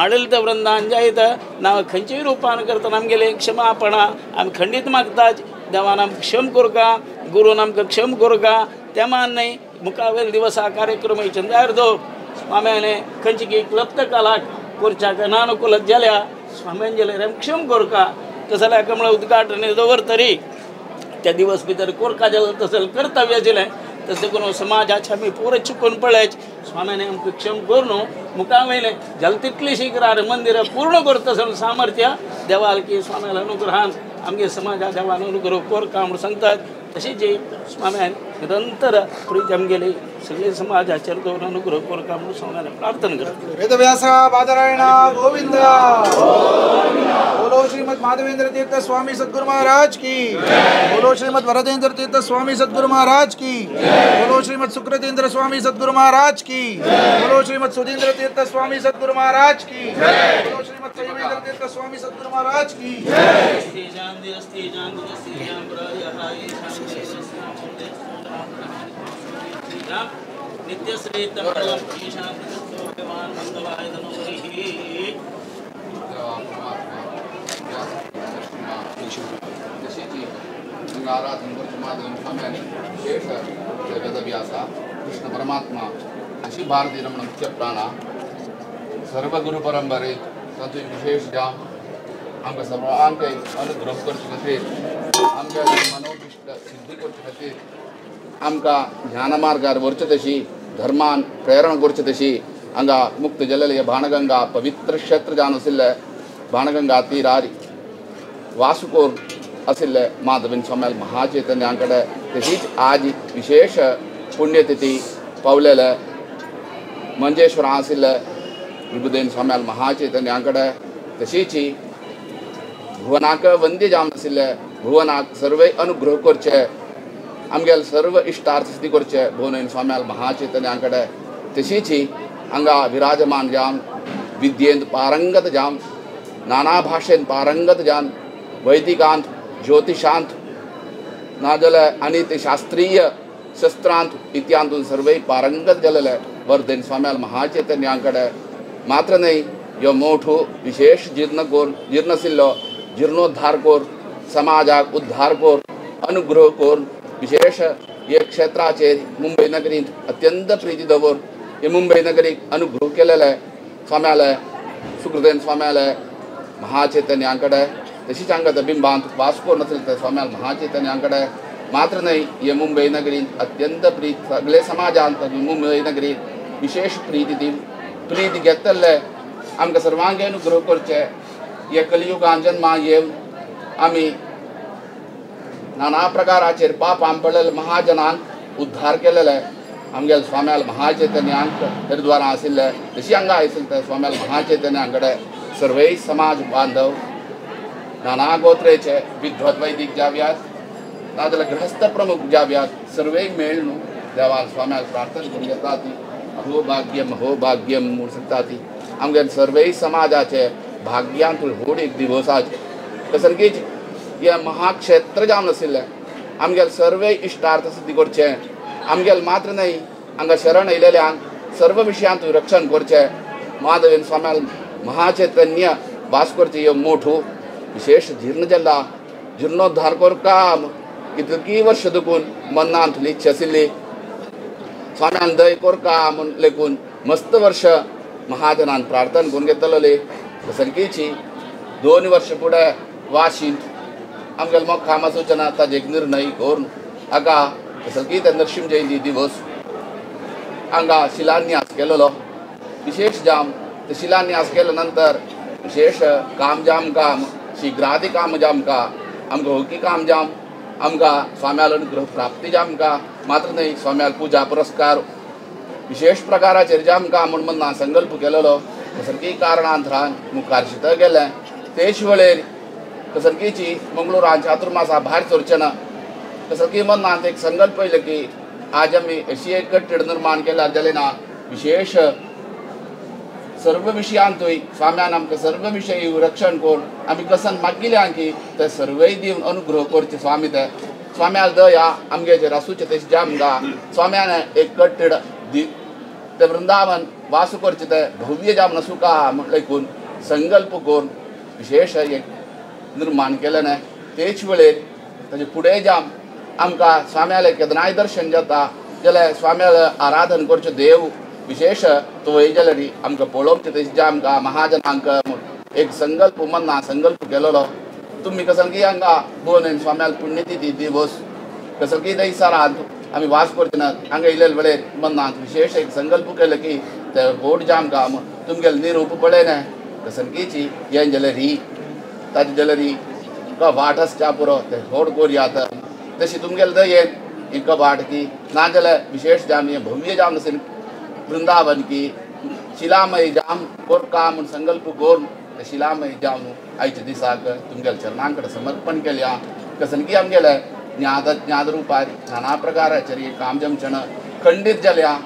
आडलित वृंदान जायत नांव खंयचेय रूपान करतना आमगेलें क्षमापणा आमी खंडीत मागतात. देवान आमकां क्षम करका गुरून आमकां क्षम करका. त्या मान न्हय मुखावेल दिवसा कार्यक्रम चंदार दवर स्वाम्याने खंयची की क्लप्त कलाक करच्याक अनानुकूल जाल्या स्वाम्यान जाल्यार क्षम करका. तसल्यार कमळ उद्घाटन दवर तरी त्या दिवस भितर कोरका जालें तसलें कर्तव्य आशिल्लें तशें करून समाजाचे आमी पुरो चुकून पळयच स्वाम्याने आमकां क्षम करून मुखावयलें जालें तितली शीघ्र मंदिर पूर्ण करता सामर्थ्य देवाल की स्वाम्याला अनुग्रहान आमगे समाजा देवान अनुग्रह कोरका म्हूण सांगतात. तशेंच स्वाम्यान निरंतर प्रीत आमगेले सगळे समाजाचेर दवरून अनुग्रह कोरका म्हणून स्वाम्याला प्रार्थना करता. वेदव्यास बादरायण गोविंद बोलो श्रीमद माधवेंद्र तीर्थ स्वामी सद्गुरु महाराज की बोलो श्रीमद वरदेंद्र तीर्थ स्वामी सद्गुरु महाराज की बोलो श्रीमद सुकृतेंद्र स्वामी सद्गुरु महाराज की बोलो श्रीमद सुधींद्र तीर्थ स्वामी सद्गुरु महाराज की बोलो श्रीमद संयमेंद्र तीर्थ स्वामी सद्गुरु महाराज की। विशेष वेदव्यास कृष्ण परमात्मा अशी भारती रमण मुख्य प्राण सर्व गुरु परंपरे तातूंत विशेष जावं आमकां सगळ्यांक अनुग्रह करचे खातीर आमच्या मनोभिश्ट सिद्धी करचे खातीर आमकां ध्यान मार्गार व्हरचे तशी धर्मान प्रेरणा करचे तशी हांगा मुक्त जाल्लें हें बाणगंगा पवित्र क्षेत्र जावन आशिल्लें बाणगंगा तिरार वासुकोर आशिल्लें माधवेंद्र स्वामी महाचैतन्या कडेन तशीच आज विशेष पुण्यतिथी पावलेले मंजेश्वर आशिल्ले विबुधेन स्वाम्याल महाचैतन्या कडेन तशीच भुवनाक वंद्य जावन आशिल्ले भुवनाक सर्वय अनुग्रह करचे आमगेले सर्व इश्टार्थ सिद्धी करचे भुवनेन स्वाम्याल महाचैतन्या कडेन तशीच हांगा विराजमान जावन विद्येंत पारंगत जावन नाना भाशेन पारंगत जावन वैदिकांत ज्योतिषांत नाजाल्यार आनी ते शास्त्रीय शस्त्रांत इत्यांतून सर्वय पारंगत जालेले वर्धेन स्वाम्याल महाचैतन्या कडेन मात्र न्हय ह्यो मोठो विशेष जीर्ण कोर जीर्ण आशिल्लो जीर्णोद्धार कोर समाजाक उद्धार कोर अनुग्रह कोर विशेष हे क्षेत्राचेर मुंबय नगरींत अत्यंत प्रिती दवर हे मुंबय नगरीक अनुग्रह केलेले स्वाम्याले सुखदेन स्वाम्याले महाचैतन्या कडेन तशीच हांगा बिंबांत वास करून आसले ते स्वाम्याल महाचैतन्या कडेन मात्र न्हय हे मुंबय नगरींत अत्यंत प्रीत सगळे समाजांत मुंबय नगरींत विशेष प्रिती दी प्रीती घेतले आमकां सर्वांक अनुग्रह करचे हे कलियुगान जन्मा येवन आमी नाना प्रकाराचेर पाप पडलेले महाजनांक उद्धार केलेले आमगेले स्वाम्याल महाचैतन्यांक हरिद्वारा आशिल्ले तशी हांगा आशिल्ले ते स्वाम्याल महाचैतन्या कडेन सर्वय समाज बांधव नाना गोत्रेचे विद्वत वैदिक जाव्यात नाजाल्यार गृहस्थ प्रमुख जाव्यात सर्वय मेळ न्हू देवान स्वाम्याल प्रार्थना करून घेता ती अहो भाग्यम अहो भाग्यम म्हूण सांगता ती आमगेले सर्वय समाजाचे भाग्यांत व्हड एक दिवसाचे तसंकीच हे महाक्षेत्र जावन आशिल्लें आमगेले सर्वय इश्टार्थ सिद्धी करचे आमगेले मात्र न्हय हांगा शरण येयलेल्यांक सर्व विशयांत रक्षण करचें माधवेन स्वाम्याल महाचैतन्य वास करचें ह्यो मोठो विशेष जीर्ण जाला जीर्णोद्धार करका कितकी वर्ष दुखून मनांत इच्छा आशिल्ली स्वाम्यान दय करका म्हूण लेखून मस्त वर्ष महाजनान प्रार्थना करून घेतलेली सारकीची 2 वर्ष फुडें वाशींत आमगेले मोखामा सूचना ताजे एक निर्णय करून हाका सारकी ते नरशिंह जयंती दिवस हांगा शिलान्यास केलेलो विशेष जाम ते शिलान्यास केले नंतर विशेष काम जाम काम शीघ्रादी काम जाम का आमकां होकी काम जाम आमकां स्वाम्याल अनुग्रह प्राप्ती जाम का मात्र न्हय स्वाम्याल पुजा पुरस्कार विशेष प्रकाराचेर जाम का म्हूण मना संकल्प केलेलो सारकी कारणांतरान मुखार शित गेलें तेच वेळेर सारकीची मंगळुरान चातुर्मासा भायर सरचें ना सारकी मनांत एक संकल्प येयलो की आज आमी अशी एक कट्टेड निर्माण केल्यार जालें ना विशेष सर्व विशयांतूय स्वाम्यान आमकां सर्व विशयी रक्षण करून आमी कसन मागिल्ल्या की ते सर्वय दिवन अनुग्रह करचे स्वामी ते स्वाम्याल दया आमगेचेर आसूचें तशें जामगा स्वाम्यान एक कट्टेड ते वृंदावन वास करचें ते भव्य जावन आसूका म्हूण लेखून संकल्प करून विशेष एक निर्माण केलें न्हय तेच वेळेर ताजे फुडें जाम आमकां स्वाम्यालें केन्नाय दर्शन जाता जाल्यार स्वाम्यालें आराधन करचें देव विशेष तो जाल्यार आमकां पळोवचें तशें जे आमकां महाजनांक एक संकल्प मना संकल्प केलेलो तुमी कसलकी हांगा भुवन स्वाम्याल पुण्यतिथी दिवस कसलकी दैसारांत आमी वास करचे नात हांगा येयलेले वेळेर मनांत विशेष एक संकल्प केलो की ते व्हड जाम काम तुमगेले निरूप पळयलें कसलकीची हें जाल्यार ही ताजी जाल्यार ही कबाट आसच्या पुरो ते व्हड कोरयात तशी तुमगेले दयेन ही कबाट की नाजाल्यार विशेष जाम हें भव्य जाम आसून वृंदावन की शिलामय जाम कोरका म्हूण संकल्प करून शिलामय जाम आयच्या दिसाक तुमगेल्या चरणां कडेन समर्पण केल्या कसनकी आमगेले ज्ञात ज्ञात रुपार नाना प्रकाराचेर हें काम जमचें खंडीत जाल्या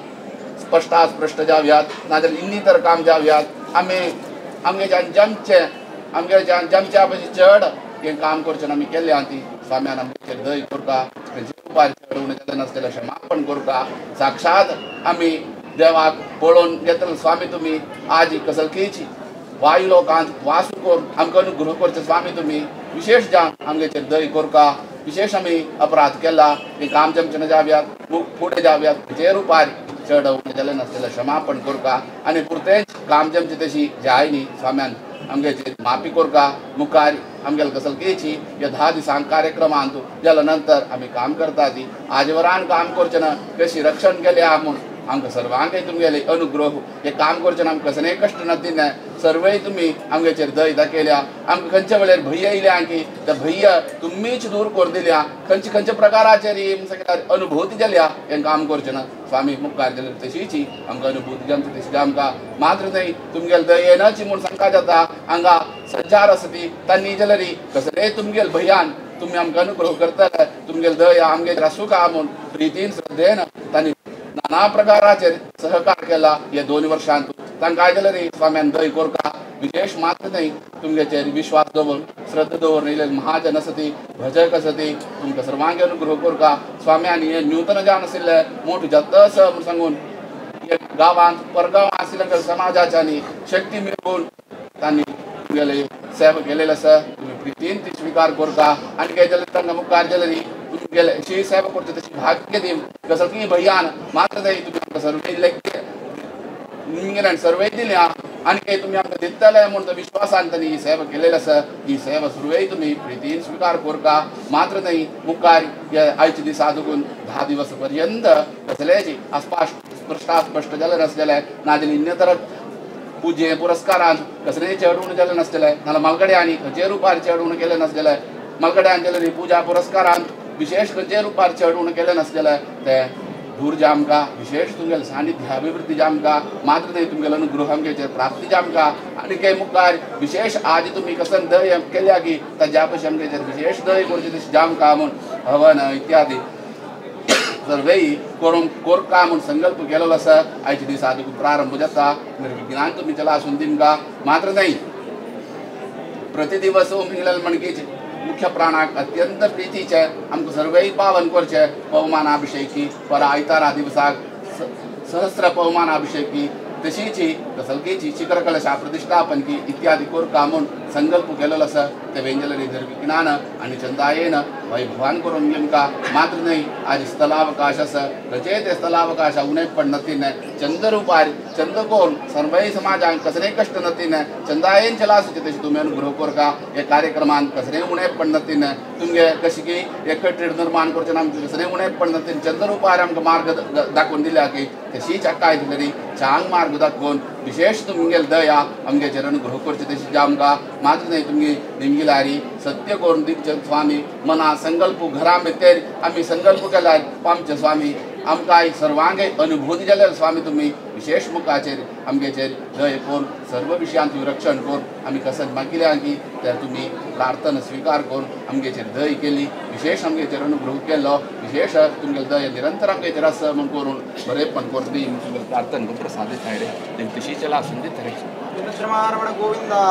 स्पश्टास्पश्ट जावयात नाजाल्यार इन्नी तर काम जावयात आमी आमगेच्यान जमचें आमगेच्यान जमच्या पयलीं चड हें काम करचें आमी केल्लें ती स्वाम्यान आमचेर दय करता रुपार चड उणें जालें नासलें क्षमापण करता साक्षात आमी देवाक पळोवन घेतले स्वामी तुमी आज कसलकीची वायु लोकांत वास करून आमकां अनुग्रह करचें स्वामी तुमी विशेष जावन आमगेचेर दय करता विशेष आमी अपराध केला हें काम जमचें जावयात फुडें जावयात जे रुपार चड उणें जालें नासलें क्षमापण करता आनी पुरतेंच काम जमचें तशी जाय न्ही स्वाम्यान आमगेचेर माफी करता मुखार आमगेले कसलकीची ह्या 10 दिसांक कार्यक्रमांत जाल्या नंतर आमी काम करता ती आजवरान काम करचें ना कशी रक्षण केलें आहा म्हूण आमकां सर्वांकय तुमगेले अनुग्रह हे काम करचें आमकां कसलेय कश्ट नातिल्ले सर्वय तुमी आमगेचेर दय दाखयल्या आमकां खंयच्या वेळार भंय येयल्या की त्या भंय तुमीच दूर करून दिल्या खंयचे खंयच्या प्रकाराचेर सगळ्या अनुभूती जाल्या हें काम करचें ना स्वामी मुखार जाल्यार तशीच आमकां अनुभूती जावन तशी आमकां मात्र न्हय तुमगेले दयेनच म्हूण सांगता जाता हांगा संचार आसा ती तांणी जाल्यार कसलेय तुमगेले भंयान तुमी आमकां अनुग्रह करतले तुमगेले दया आमगेर आसूं म्हूण प्रितीन श्रद्धेन तांणी नाना प्रकाराचेर सहकार केला हे 2 वर्षांत तांकां जाल्यार स्वाम्यान दय कोरका विशेष मात्र न्हय तुमगेचेर विश्वास दवरून श्रद्धा दवरून येयले महाजन आसा भजक आसा ती तुमकां सर्वांक अनुग्रह कोरका स्वाम्यान हे नूतन जावन आशिल्ले मोठो जाता आसा म्हूण सांगून हे गांवांत परगांवां आशिल्ल्या समाजाच्यानी शक्ती मेळून तांणी तुमगेले सेवा केलेले आसा तुमी प्रितीन ती स्विकार करता आनी काय जाल्यार तांकां मुखार जाल्यार तुमगेले अशी सेवा करता तशी भाग्य दी कसली भंयान मात्र न्हय तुमी आमकां सर्वे लेखे निमगेल्यान सर्वे दिल्या आनी काय तुमी आमकां दितले म्हूण तो विश्वासान तांणी ही सेवा केलेली आसा ही सेवा सुरवेय तुमी प्रितीन स्विकार करता मात्र न्हय मुखार हे आयच्या दिसा दुखून 10 दिवस पर्यंत कसलेच स्पष्ट जालें नासलेलें नाजाल्यार इन्यतर पुजे पुरस्कारान कसलेय चेडूण जालें नासलेलें नाजाल्यार मालगड्यांनी खंयचे रुपार चेडूण केलें नासलेलें मालगड्यान जाल्यार पुजा पुरस्कारान विशेष खंयचे रुपार चेडूण केलें नासलेलें तें दूर जामका विशेष तुमगेले सानिध्य अभिवृद्धी जामका मात्र न्हय तुमगेले अनुग्रह आमगेचेर प्राप्ती जामका आनी काय मुखार विशेष आज तुमी कसन दय केल्या की ताज्या पशी आमगेचेर विशेष दय करची तशी जामका म्हूण हवन इत्यादी सर्वेय करून कोरका म्हूण संकल्प केलेलो आसा आयच्या दिसा तुका प्रारंभ जाता निर्विघ्नान तुमी चला आसून दिमका मात्र न्हय प्रतिदिवस मिळेल म्हणकीच मुख्य प्राणाक अत्यंत प्रितीचे आमकां सर्वय पावन करचे पवमानाभिषेकी पर आयतारा दिवसाक सहस्र पवमानाभिषेकी तशीच कसलकेची शिखर कलशा प्रतिष्ठापन की इत्यादी कोरका म्हूण संकल्प केलेलो आसा ते व्यंजलरी निर्विघ्नान आनी चंदायेन वैभवान करून घेमका मात्र न्हय आज स्थलावकाश आसा खंयचेय ते स्थलावकाश उणेपण नतीने चंद्ररुपार चंद कोण सर्वय समाजांक कसलेय कश्ट नतीने चंदायेन चला आसूचे तशें तुमी अनुग्रह कोरका हे कार्यक्रमान कसलेय उणेपण नतीने तुमगे कशी की एकत्रीत निर्माण करचें ना आमकां कसलेय उणेपण नतीने चंद्ररुपार आमकां मार्ग दाखोवन दिल्या की तशीच काय तरी चांग मार्ग दाखोवन विशेष तुमगेले दया आमगेचेर अनुग्रह करचे तशी आमकां मात्र न्हय तुमगे निमगिलारी सत्य करून दिवचे स्वामी मना संकल्प घरा भितर आमी संकल्प केल्यार आमचे स्वामी आमकां सर्वांक अनुभूती जाल्यार स्वामी तुमी विशेष मुखाचेर आमगेचेर दय करून सर्व विशयांत रक्षण करून आमी कसत मागिल्या की तर तुमी प्रार्थना स्विकार करून आमगेचेर दय केली विशेष आमगेचेर अनुग्रह केलो विशेष तुमगेले दय निरंतर आमगेचेर आसा म्हूण करून बरेपण करून दी तुमगेले प्रार्थना प्रसाद दिता रे तशी चला आसून दिता रे. गोविंदा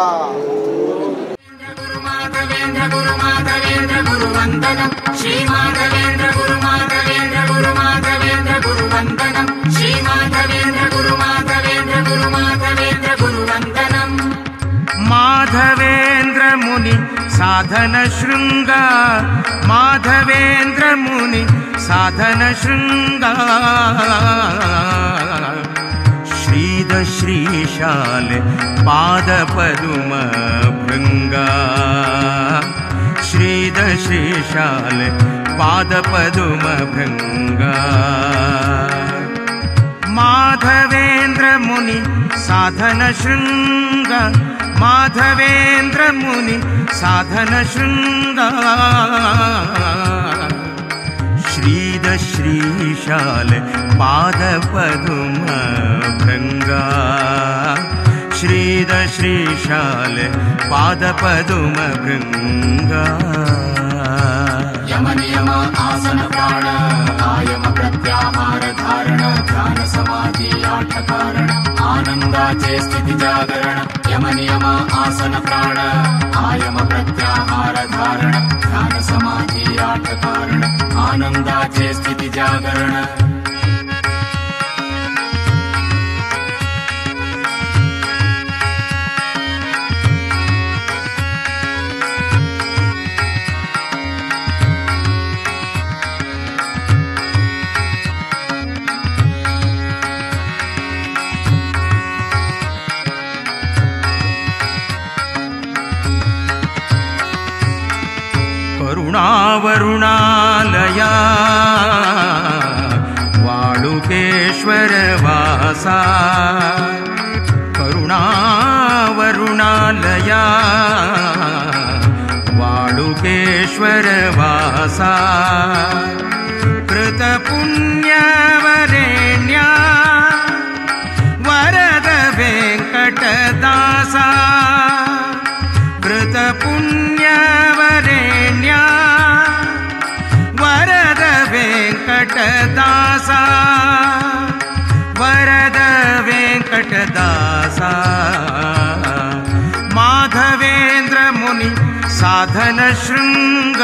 गुरु माधवेंद्र गुरु माधवेंद्र गुरु वंदनम श्री माधवेंद्र गुरु माधवेंद्र गुरु माधवेंद्र गुरु वंदनम श्री माधवेंद्र गुरु माधवेंद्र गुरु माधवेंद्र गुरु वंदनम. माधवेंद्र मुनि साधन श्रृंग माधवेंद्र मुनि साधन श्रृंग श्रीद श्रीशाल पाद पदुम भृंगा श्रीद श्रीशाल पाद पदुम भृंगा. माधवेंद्र मुनि साधन श्रृंग माधवेंद्र मुनि साधन श्रृंग श्रीद श्रीशाल पाद पदुम भृंगा श्रीद श्रीशाल पाद पदुम भृंगा. यम नियम आसन प्राण आयम प्रत्याहार धारण ध्यान समाधि आठ कारण आनंदाचे स्थिती जागरण. यम नियम आसन प्राण आयम प्रत्याहार धारण ध्यान समाधि आठ कारण आनंदाचे स्थिती जागरण. करुणावरुणालया वाळुकेश्वरालया वाळुकेश्वर वासा करुणावरुणालया वाळुकेश्वर वासा कृतपुण्यवरेण्या वरद वेङ्कटदासा कृतपुण्यवरेण्या वरद वेङ्कटदासा वरद वेङ्कटदासा माधवेन्द्र मुनि साधन शृङ्ग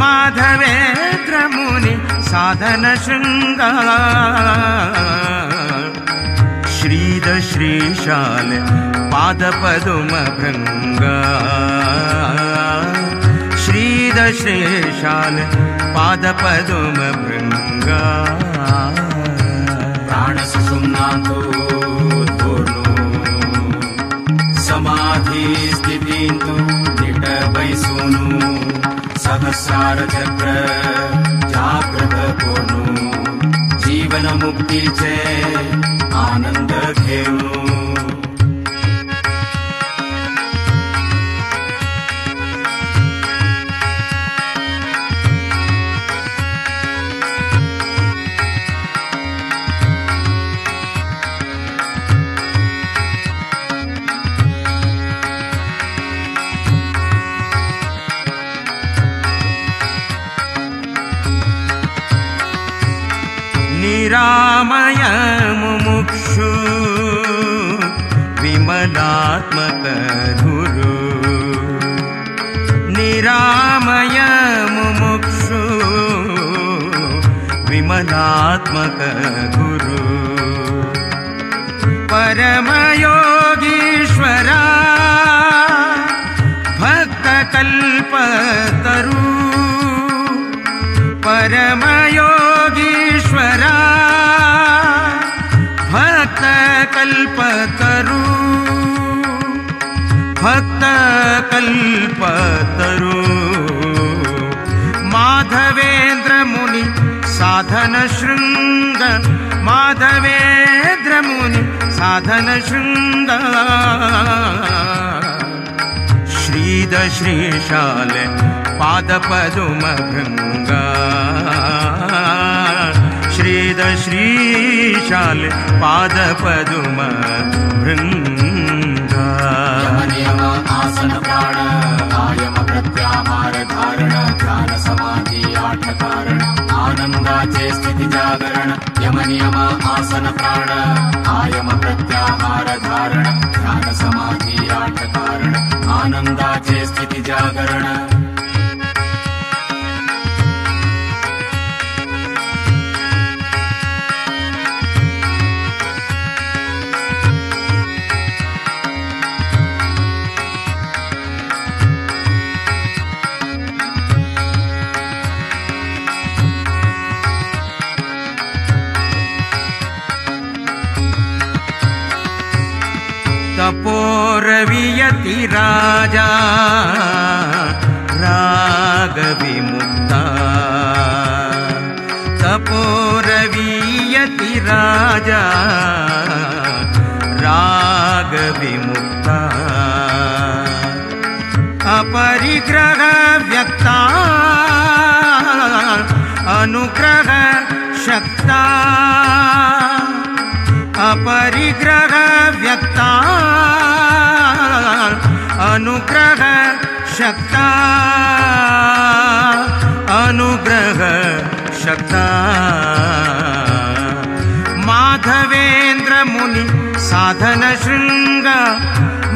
माधवेन्द्र मुनि साधन शृङ्ग श्रीद श्रीशाल पादपदुम भृङ्ग श्रीद श्रीशाल पादपदुम भृङ्ग प्राणसुषुम्नातो धोर्णो समाधि स्थितींतु निटबैसोनु सहस्रार चक्र जागृत कोनु जीवन मुक्तीचे आनंद घेऊनु। निरामय मुमुक्षु विमलात्मक गुरु निरामय मुमुक्षु विमलात्मक गुरु परमयोगीश्वरा भक्तकल्पतरु परमयोगीश्वरा भक्तकल्पतरु भक्तकल्पतरु माधवेन्द्र मुनि साधन शृङ्ग माधवेन्द्र मुनि साधन शृङ्ग श्रीद श्रीशाल पादपदुम भृङ्ग श्रीद श्रीशाल पादपदुम भृङ्ग यम आसन प्राण आयम प्रत्याहार धारण ध्यान समाधि आठ कारण आनंदाचे स्थिती जागरण यम नियम आसन प्राण आयम प्रत्याहार धारण ध्यान समाधि आठ कारण आनंदाचे स्थिती जागरण। तपोरवियति राजा राग विमुक्ता तपोरवियति राजा राग विमुक्ता अपरिग्रह व्यक्ता अनुग्रह शक्ता अपरिग्रह व्यक्ता अनुग्रह शक्ता अनुग्रह शक्ता माधवेन्द्र मुनि साधन शृङ्ग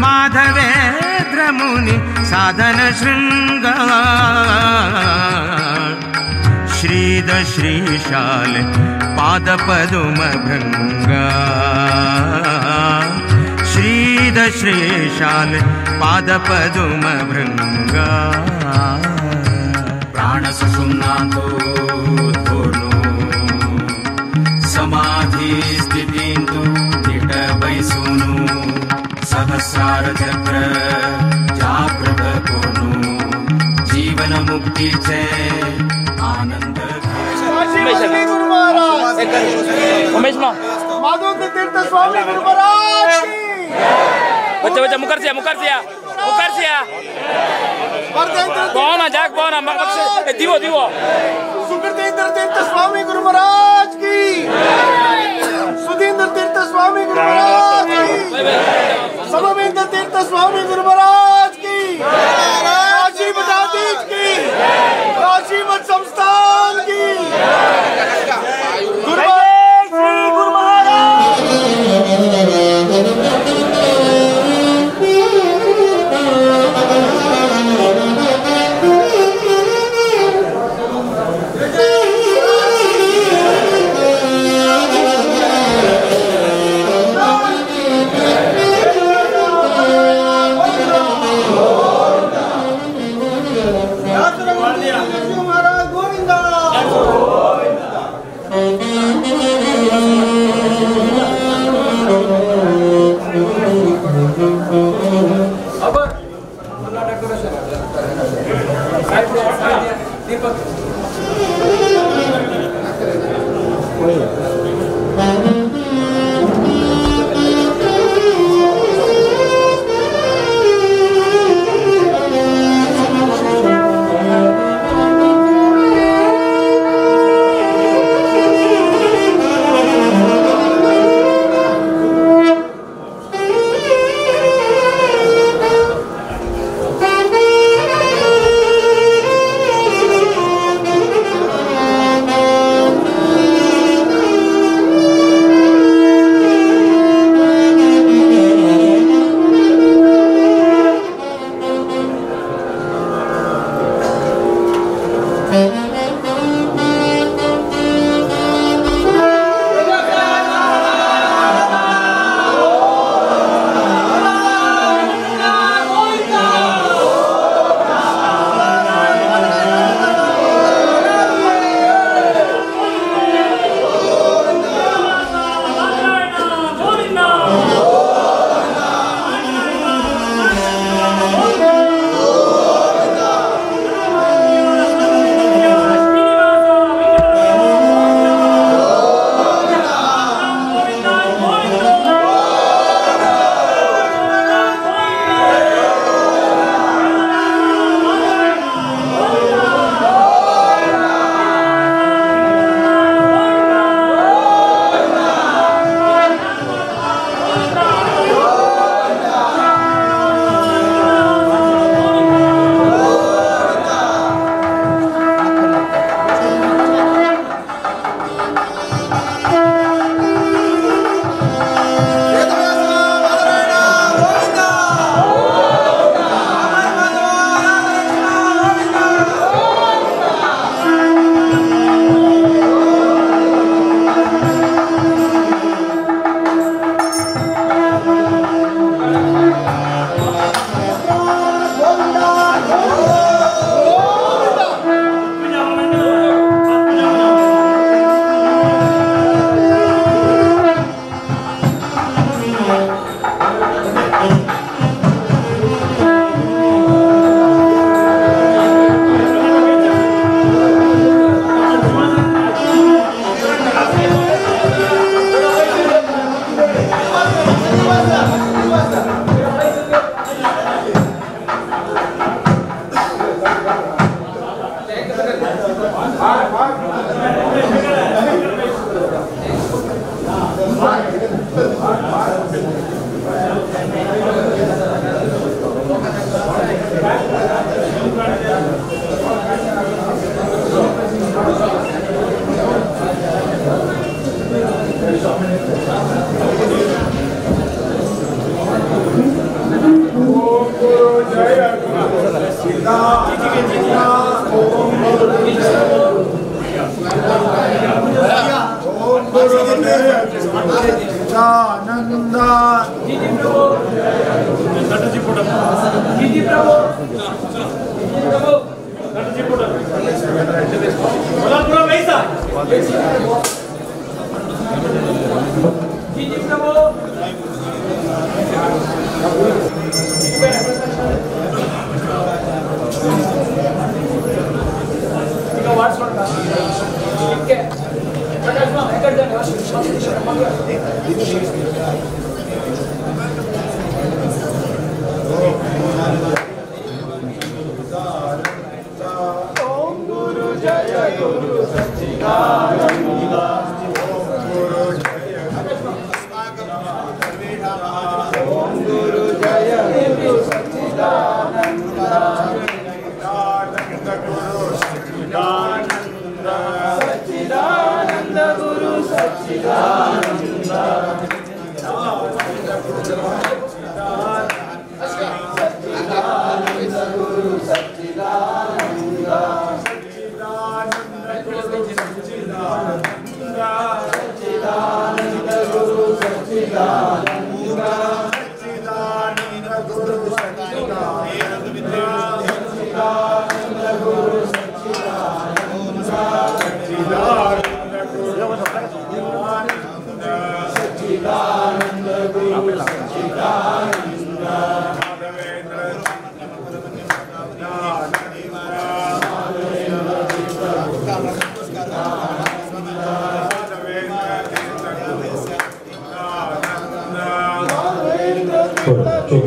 माधवेन्द्र मुनि साधन शृङ्ग श्रीद श्रीशाल पादपदुम भृङ्ग श्रीद श्रीशाल पादपदुम भृङ्ग प्राणसुषुम्नातो धोर्णो समाधि स्थितींतु निटबैसोनु सहस्रार चक्र जागृत कोनु जीवन मुक्तीचे आनंद। गुरु महाराज। उमेश मा माधवेंद्र तीर्थ स्वामी गुरु महाराज की। बच्चा बच्चा मुखर्जिया मुखर्जिया मुखर्जिया कौन जाग कौन दिवो दिवो। सुकृतेंद्र तीर्थ स्वामी गुरु महाराज की। सुधींद्र तीर्थ स्वामी गुरु महाराज की। समवेंद्र तीर्थ स्वामी गुरु महाराज की। काशी मठाधीश की। काशी मठ संस्थान की। गुरु Shri Guru Maharaj. Check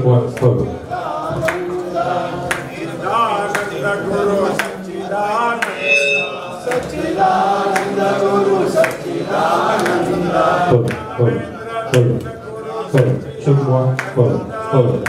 one, two. Check one, two, two.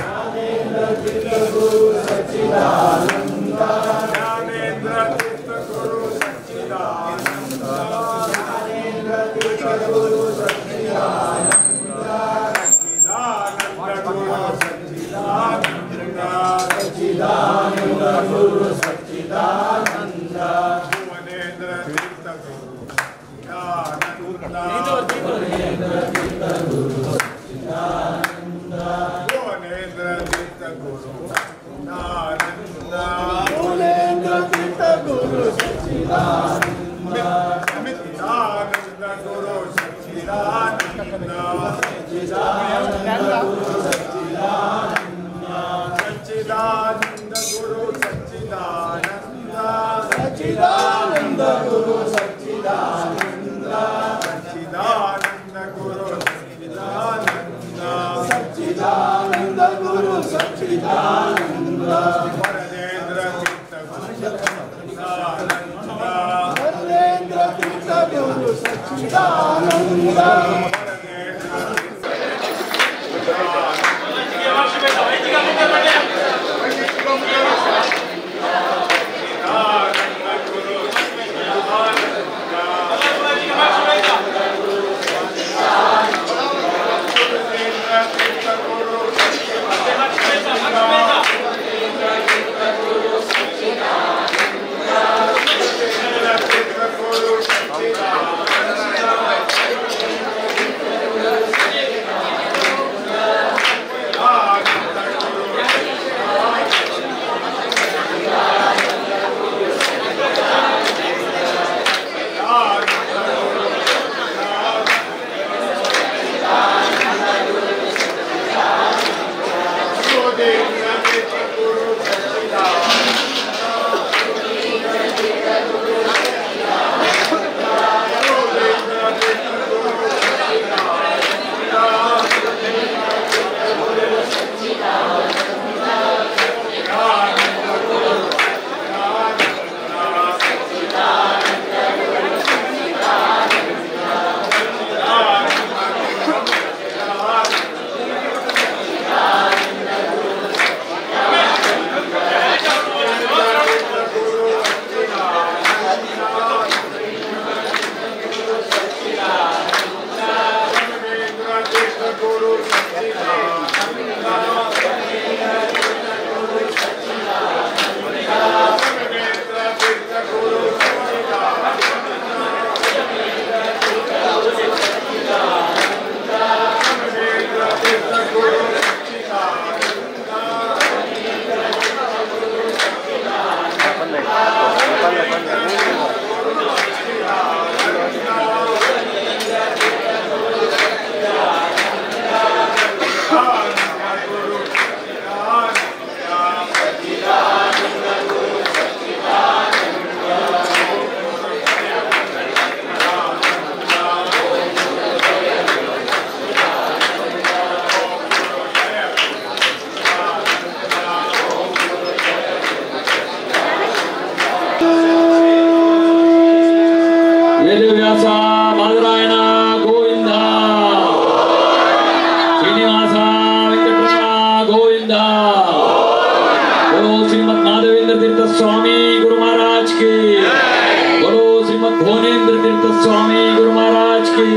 की।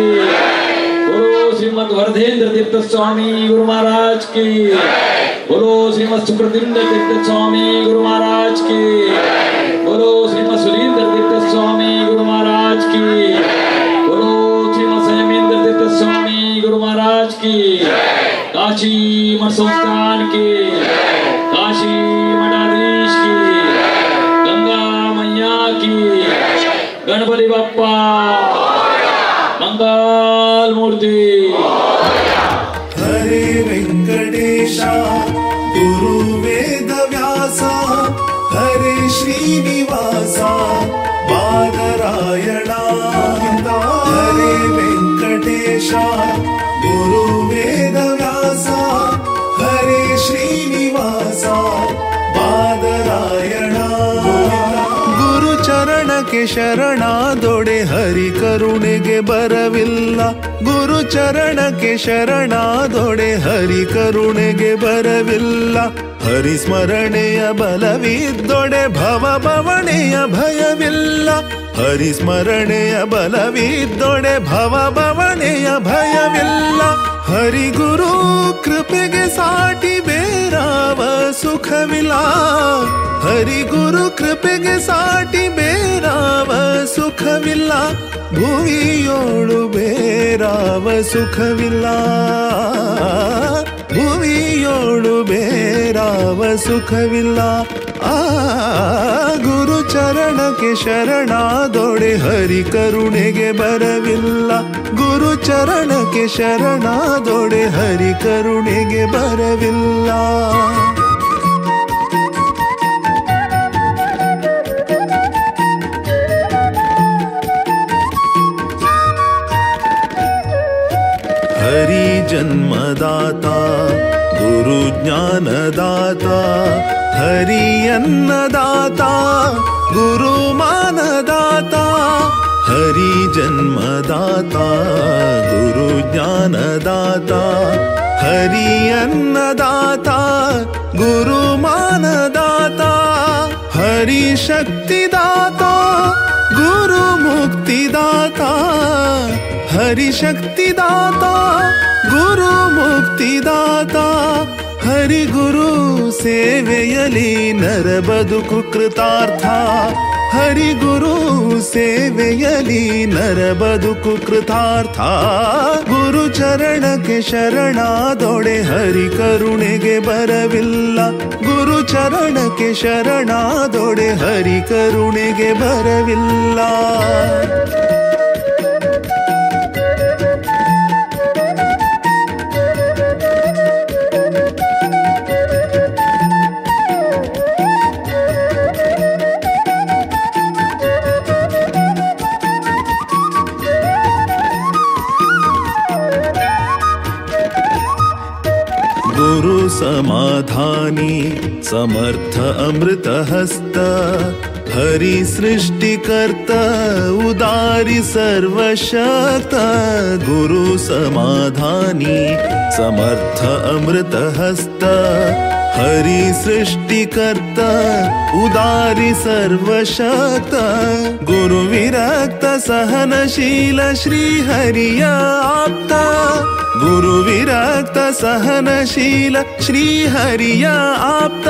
बोलो श्रीमद वरदेंद्र तीर्थ स्वामी गुरु महाराज की। बोलो श्रीमद सुकृतिंद्र तीर्थ स्वामी गुरु महाराज की। बोलो श्रीमद सुरेंद्र तीर्थ स्वामी गुरु महाराज की। बोलो श्रीमद संयमेंद्र तीर्थ स्वामी गुरु महाराज की। काशी मठ संस्थान की, काशी मठाधीश की, गंगा मैया की, गणपति बप्पा मंगल मूर्ति। हरे वेंकटेश गुरु वेद व्यास, हरे श्रीनिवास बादरायण। हरे वेंकटेश गुरु वेद व्यास, हरे श्रीनिवास बादरायण। ಗುರು ಚರಣಕ್ಕೆ ಶರಣಾದೊಡೆ ಹರಿ ಕರುಣೆಗೆ ಬರವಿಲ್ಲ. ಗುರು ಚರಣಕ್ಕೆ ಶರಣಾದೊಡೆ ಹರಿ ಕರುಣೆಗೆ ಬರವಿಲ್ಲ. ಹರಿ ಸ್ಮರಣೆಯ ಬಲವಿದ್ದೊಡೆ ಭವ ಭವಣೆಯ ಭಯವಿಲ್ಲ. ಹರಿ ಸ್ಮರಣೆಯ ಬಲವಿದ್ದೊಡೆ ಭವ ಭವಣೆಯ ಭಯವಿಲ್ಲ. ಹರಿಗುರು ಕೃಪೆಗೆ ಸಾಟಿ ಬೇರಾವ ಸುಖವಿಲ್ಲ. ಹರಿಗುರು ಕೃಪೆಗೆ ಸಾಟಿ ಬೇರಾವ ಸುಖವಿಲ್ಲ. ಭುವಿಯೋಳು ಬೇರಾವ ಸುಖವಿಲ್ಲ. ಭುವಿಯೋಳು ಬೇರಾವ ಸುಖವಿಲ್ಲ. ಆ ಗುರು ಚರಣಕ್ಕೆ ಶರಣಾದೊಡೆ ಹರಿ ಕರುಣೆಗೆ ಬರವಿಲ್ಲ. ಗುರು ಚರಣಕ್ಕೆ ಶರಣಾದೊಡೆ ಹರಿ ಕರುಣೆಗೆ ಬರವಿಲ್ಲ. ಹರಿ ಜನ್ಮದಾತ ಗುರು ಜ್ಞಾನದಾತ, ಹರಿ ಅನ್ನದಾತ ಗುರು ಮಾನದಾತ. ಹರಿ ಜನ್ಮದಾತ ಗುರು ಜ್ಞಾನದಾತ, ಹರಿ ಅನ್ನದಾತ ಗುರು ಮಾನದಾತ. ಹರಿ ಶಕ್ತಿದಾತ ಗುರು ಮುಕ್ತಿದಾತ, ಹರಿ ಶಕ್ತಿದಾತ ಗುರು ಮುಕ್ತಿದಾತ. ಹರಿ ಗುರು ಸೇವೆಯಲಿ ನರ ಬದುಕು ಕೃತಾರ್ಥ. ಹರಿ ಗುರು ಸೇವೆಯಲಿ ನರ ಬದುಕು ಕೃತಾರ್ಥ. ಗುರು ಚರಣಕ್ಕೆ ಶರಣಾದೊಡೆ ಹರಿ ಕರುಣೆಗೆ ಬರವಿಲ್ಲ. ಗುರು ಚರಣಕ್ಕೆ ಶರಣಾದೊಡೆ ಹರಿ ಕರುಣೆಗೆ ಬರವಿಲ್ಲ. ಗುರು ಸಮಾಧಾನಿ ಸಮರ್ಥ ಅಮೃತ ಹಸ್ತ, ಹರಿ ಸೃಷ್ಟಿಕರ್ತ ಉದಾರಿ ಸರ್ವಶಕ್ತ. ಗುರು ಸಮಾಧಾನಿ ಸಮರ್ಥ ಅಮೃತ ಹಸ್ತ, ಹರಿ ಸೃಷ್ಟಿಕರ್ತ ಉದಾರಿ ಸರ್ವಶಕ್ತ. ಗುರು ವಿರಕ್ತ ಸಹನಶೀಲ ಶ್ರೀ ಹರಿಯ ಆಪ್ತ. ಗುರು ವಿರಕ್ತ ಸಹನಶೀಲ ಶ್ರೀ ಹರಿಯ ಆಪ್ತ.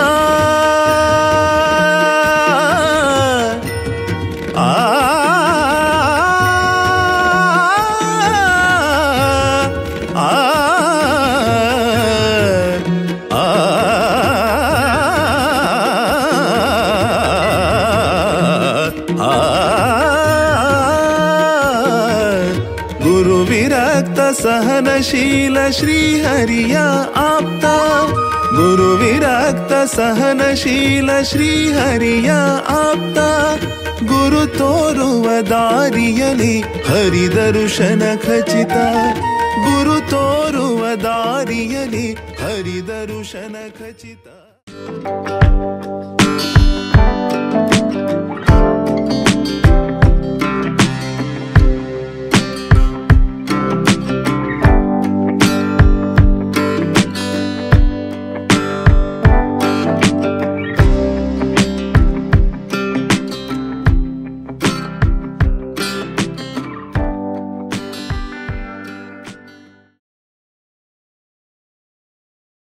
ಆ ಆ ಆ ಗುರು ವಿರಕ್ತ ಸಹನಶೀಲ ಶ್ರೀ ಹರಿಯ ಆಪ್ತ. ಗುರು ವಿರಕ್ತ ಸಹನಶೀಲ ಶ್ರೀ ಹರಿಯ ಆಪ್ತ. ಗುರು ತೋರುವ ದಾರಿಯಲಿ ಹರಿ ದರ್ಶನ ಖಚಿತ. ಗುರು ತೋರುವ ದಾರಿಯಲಿ ಹರಿ ದರ್ಶನ ಖಚಿತ.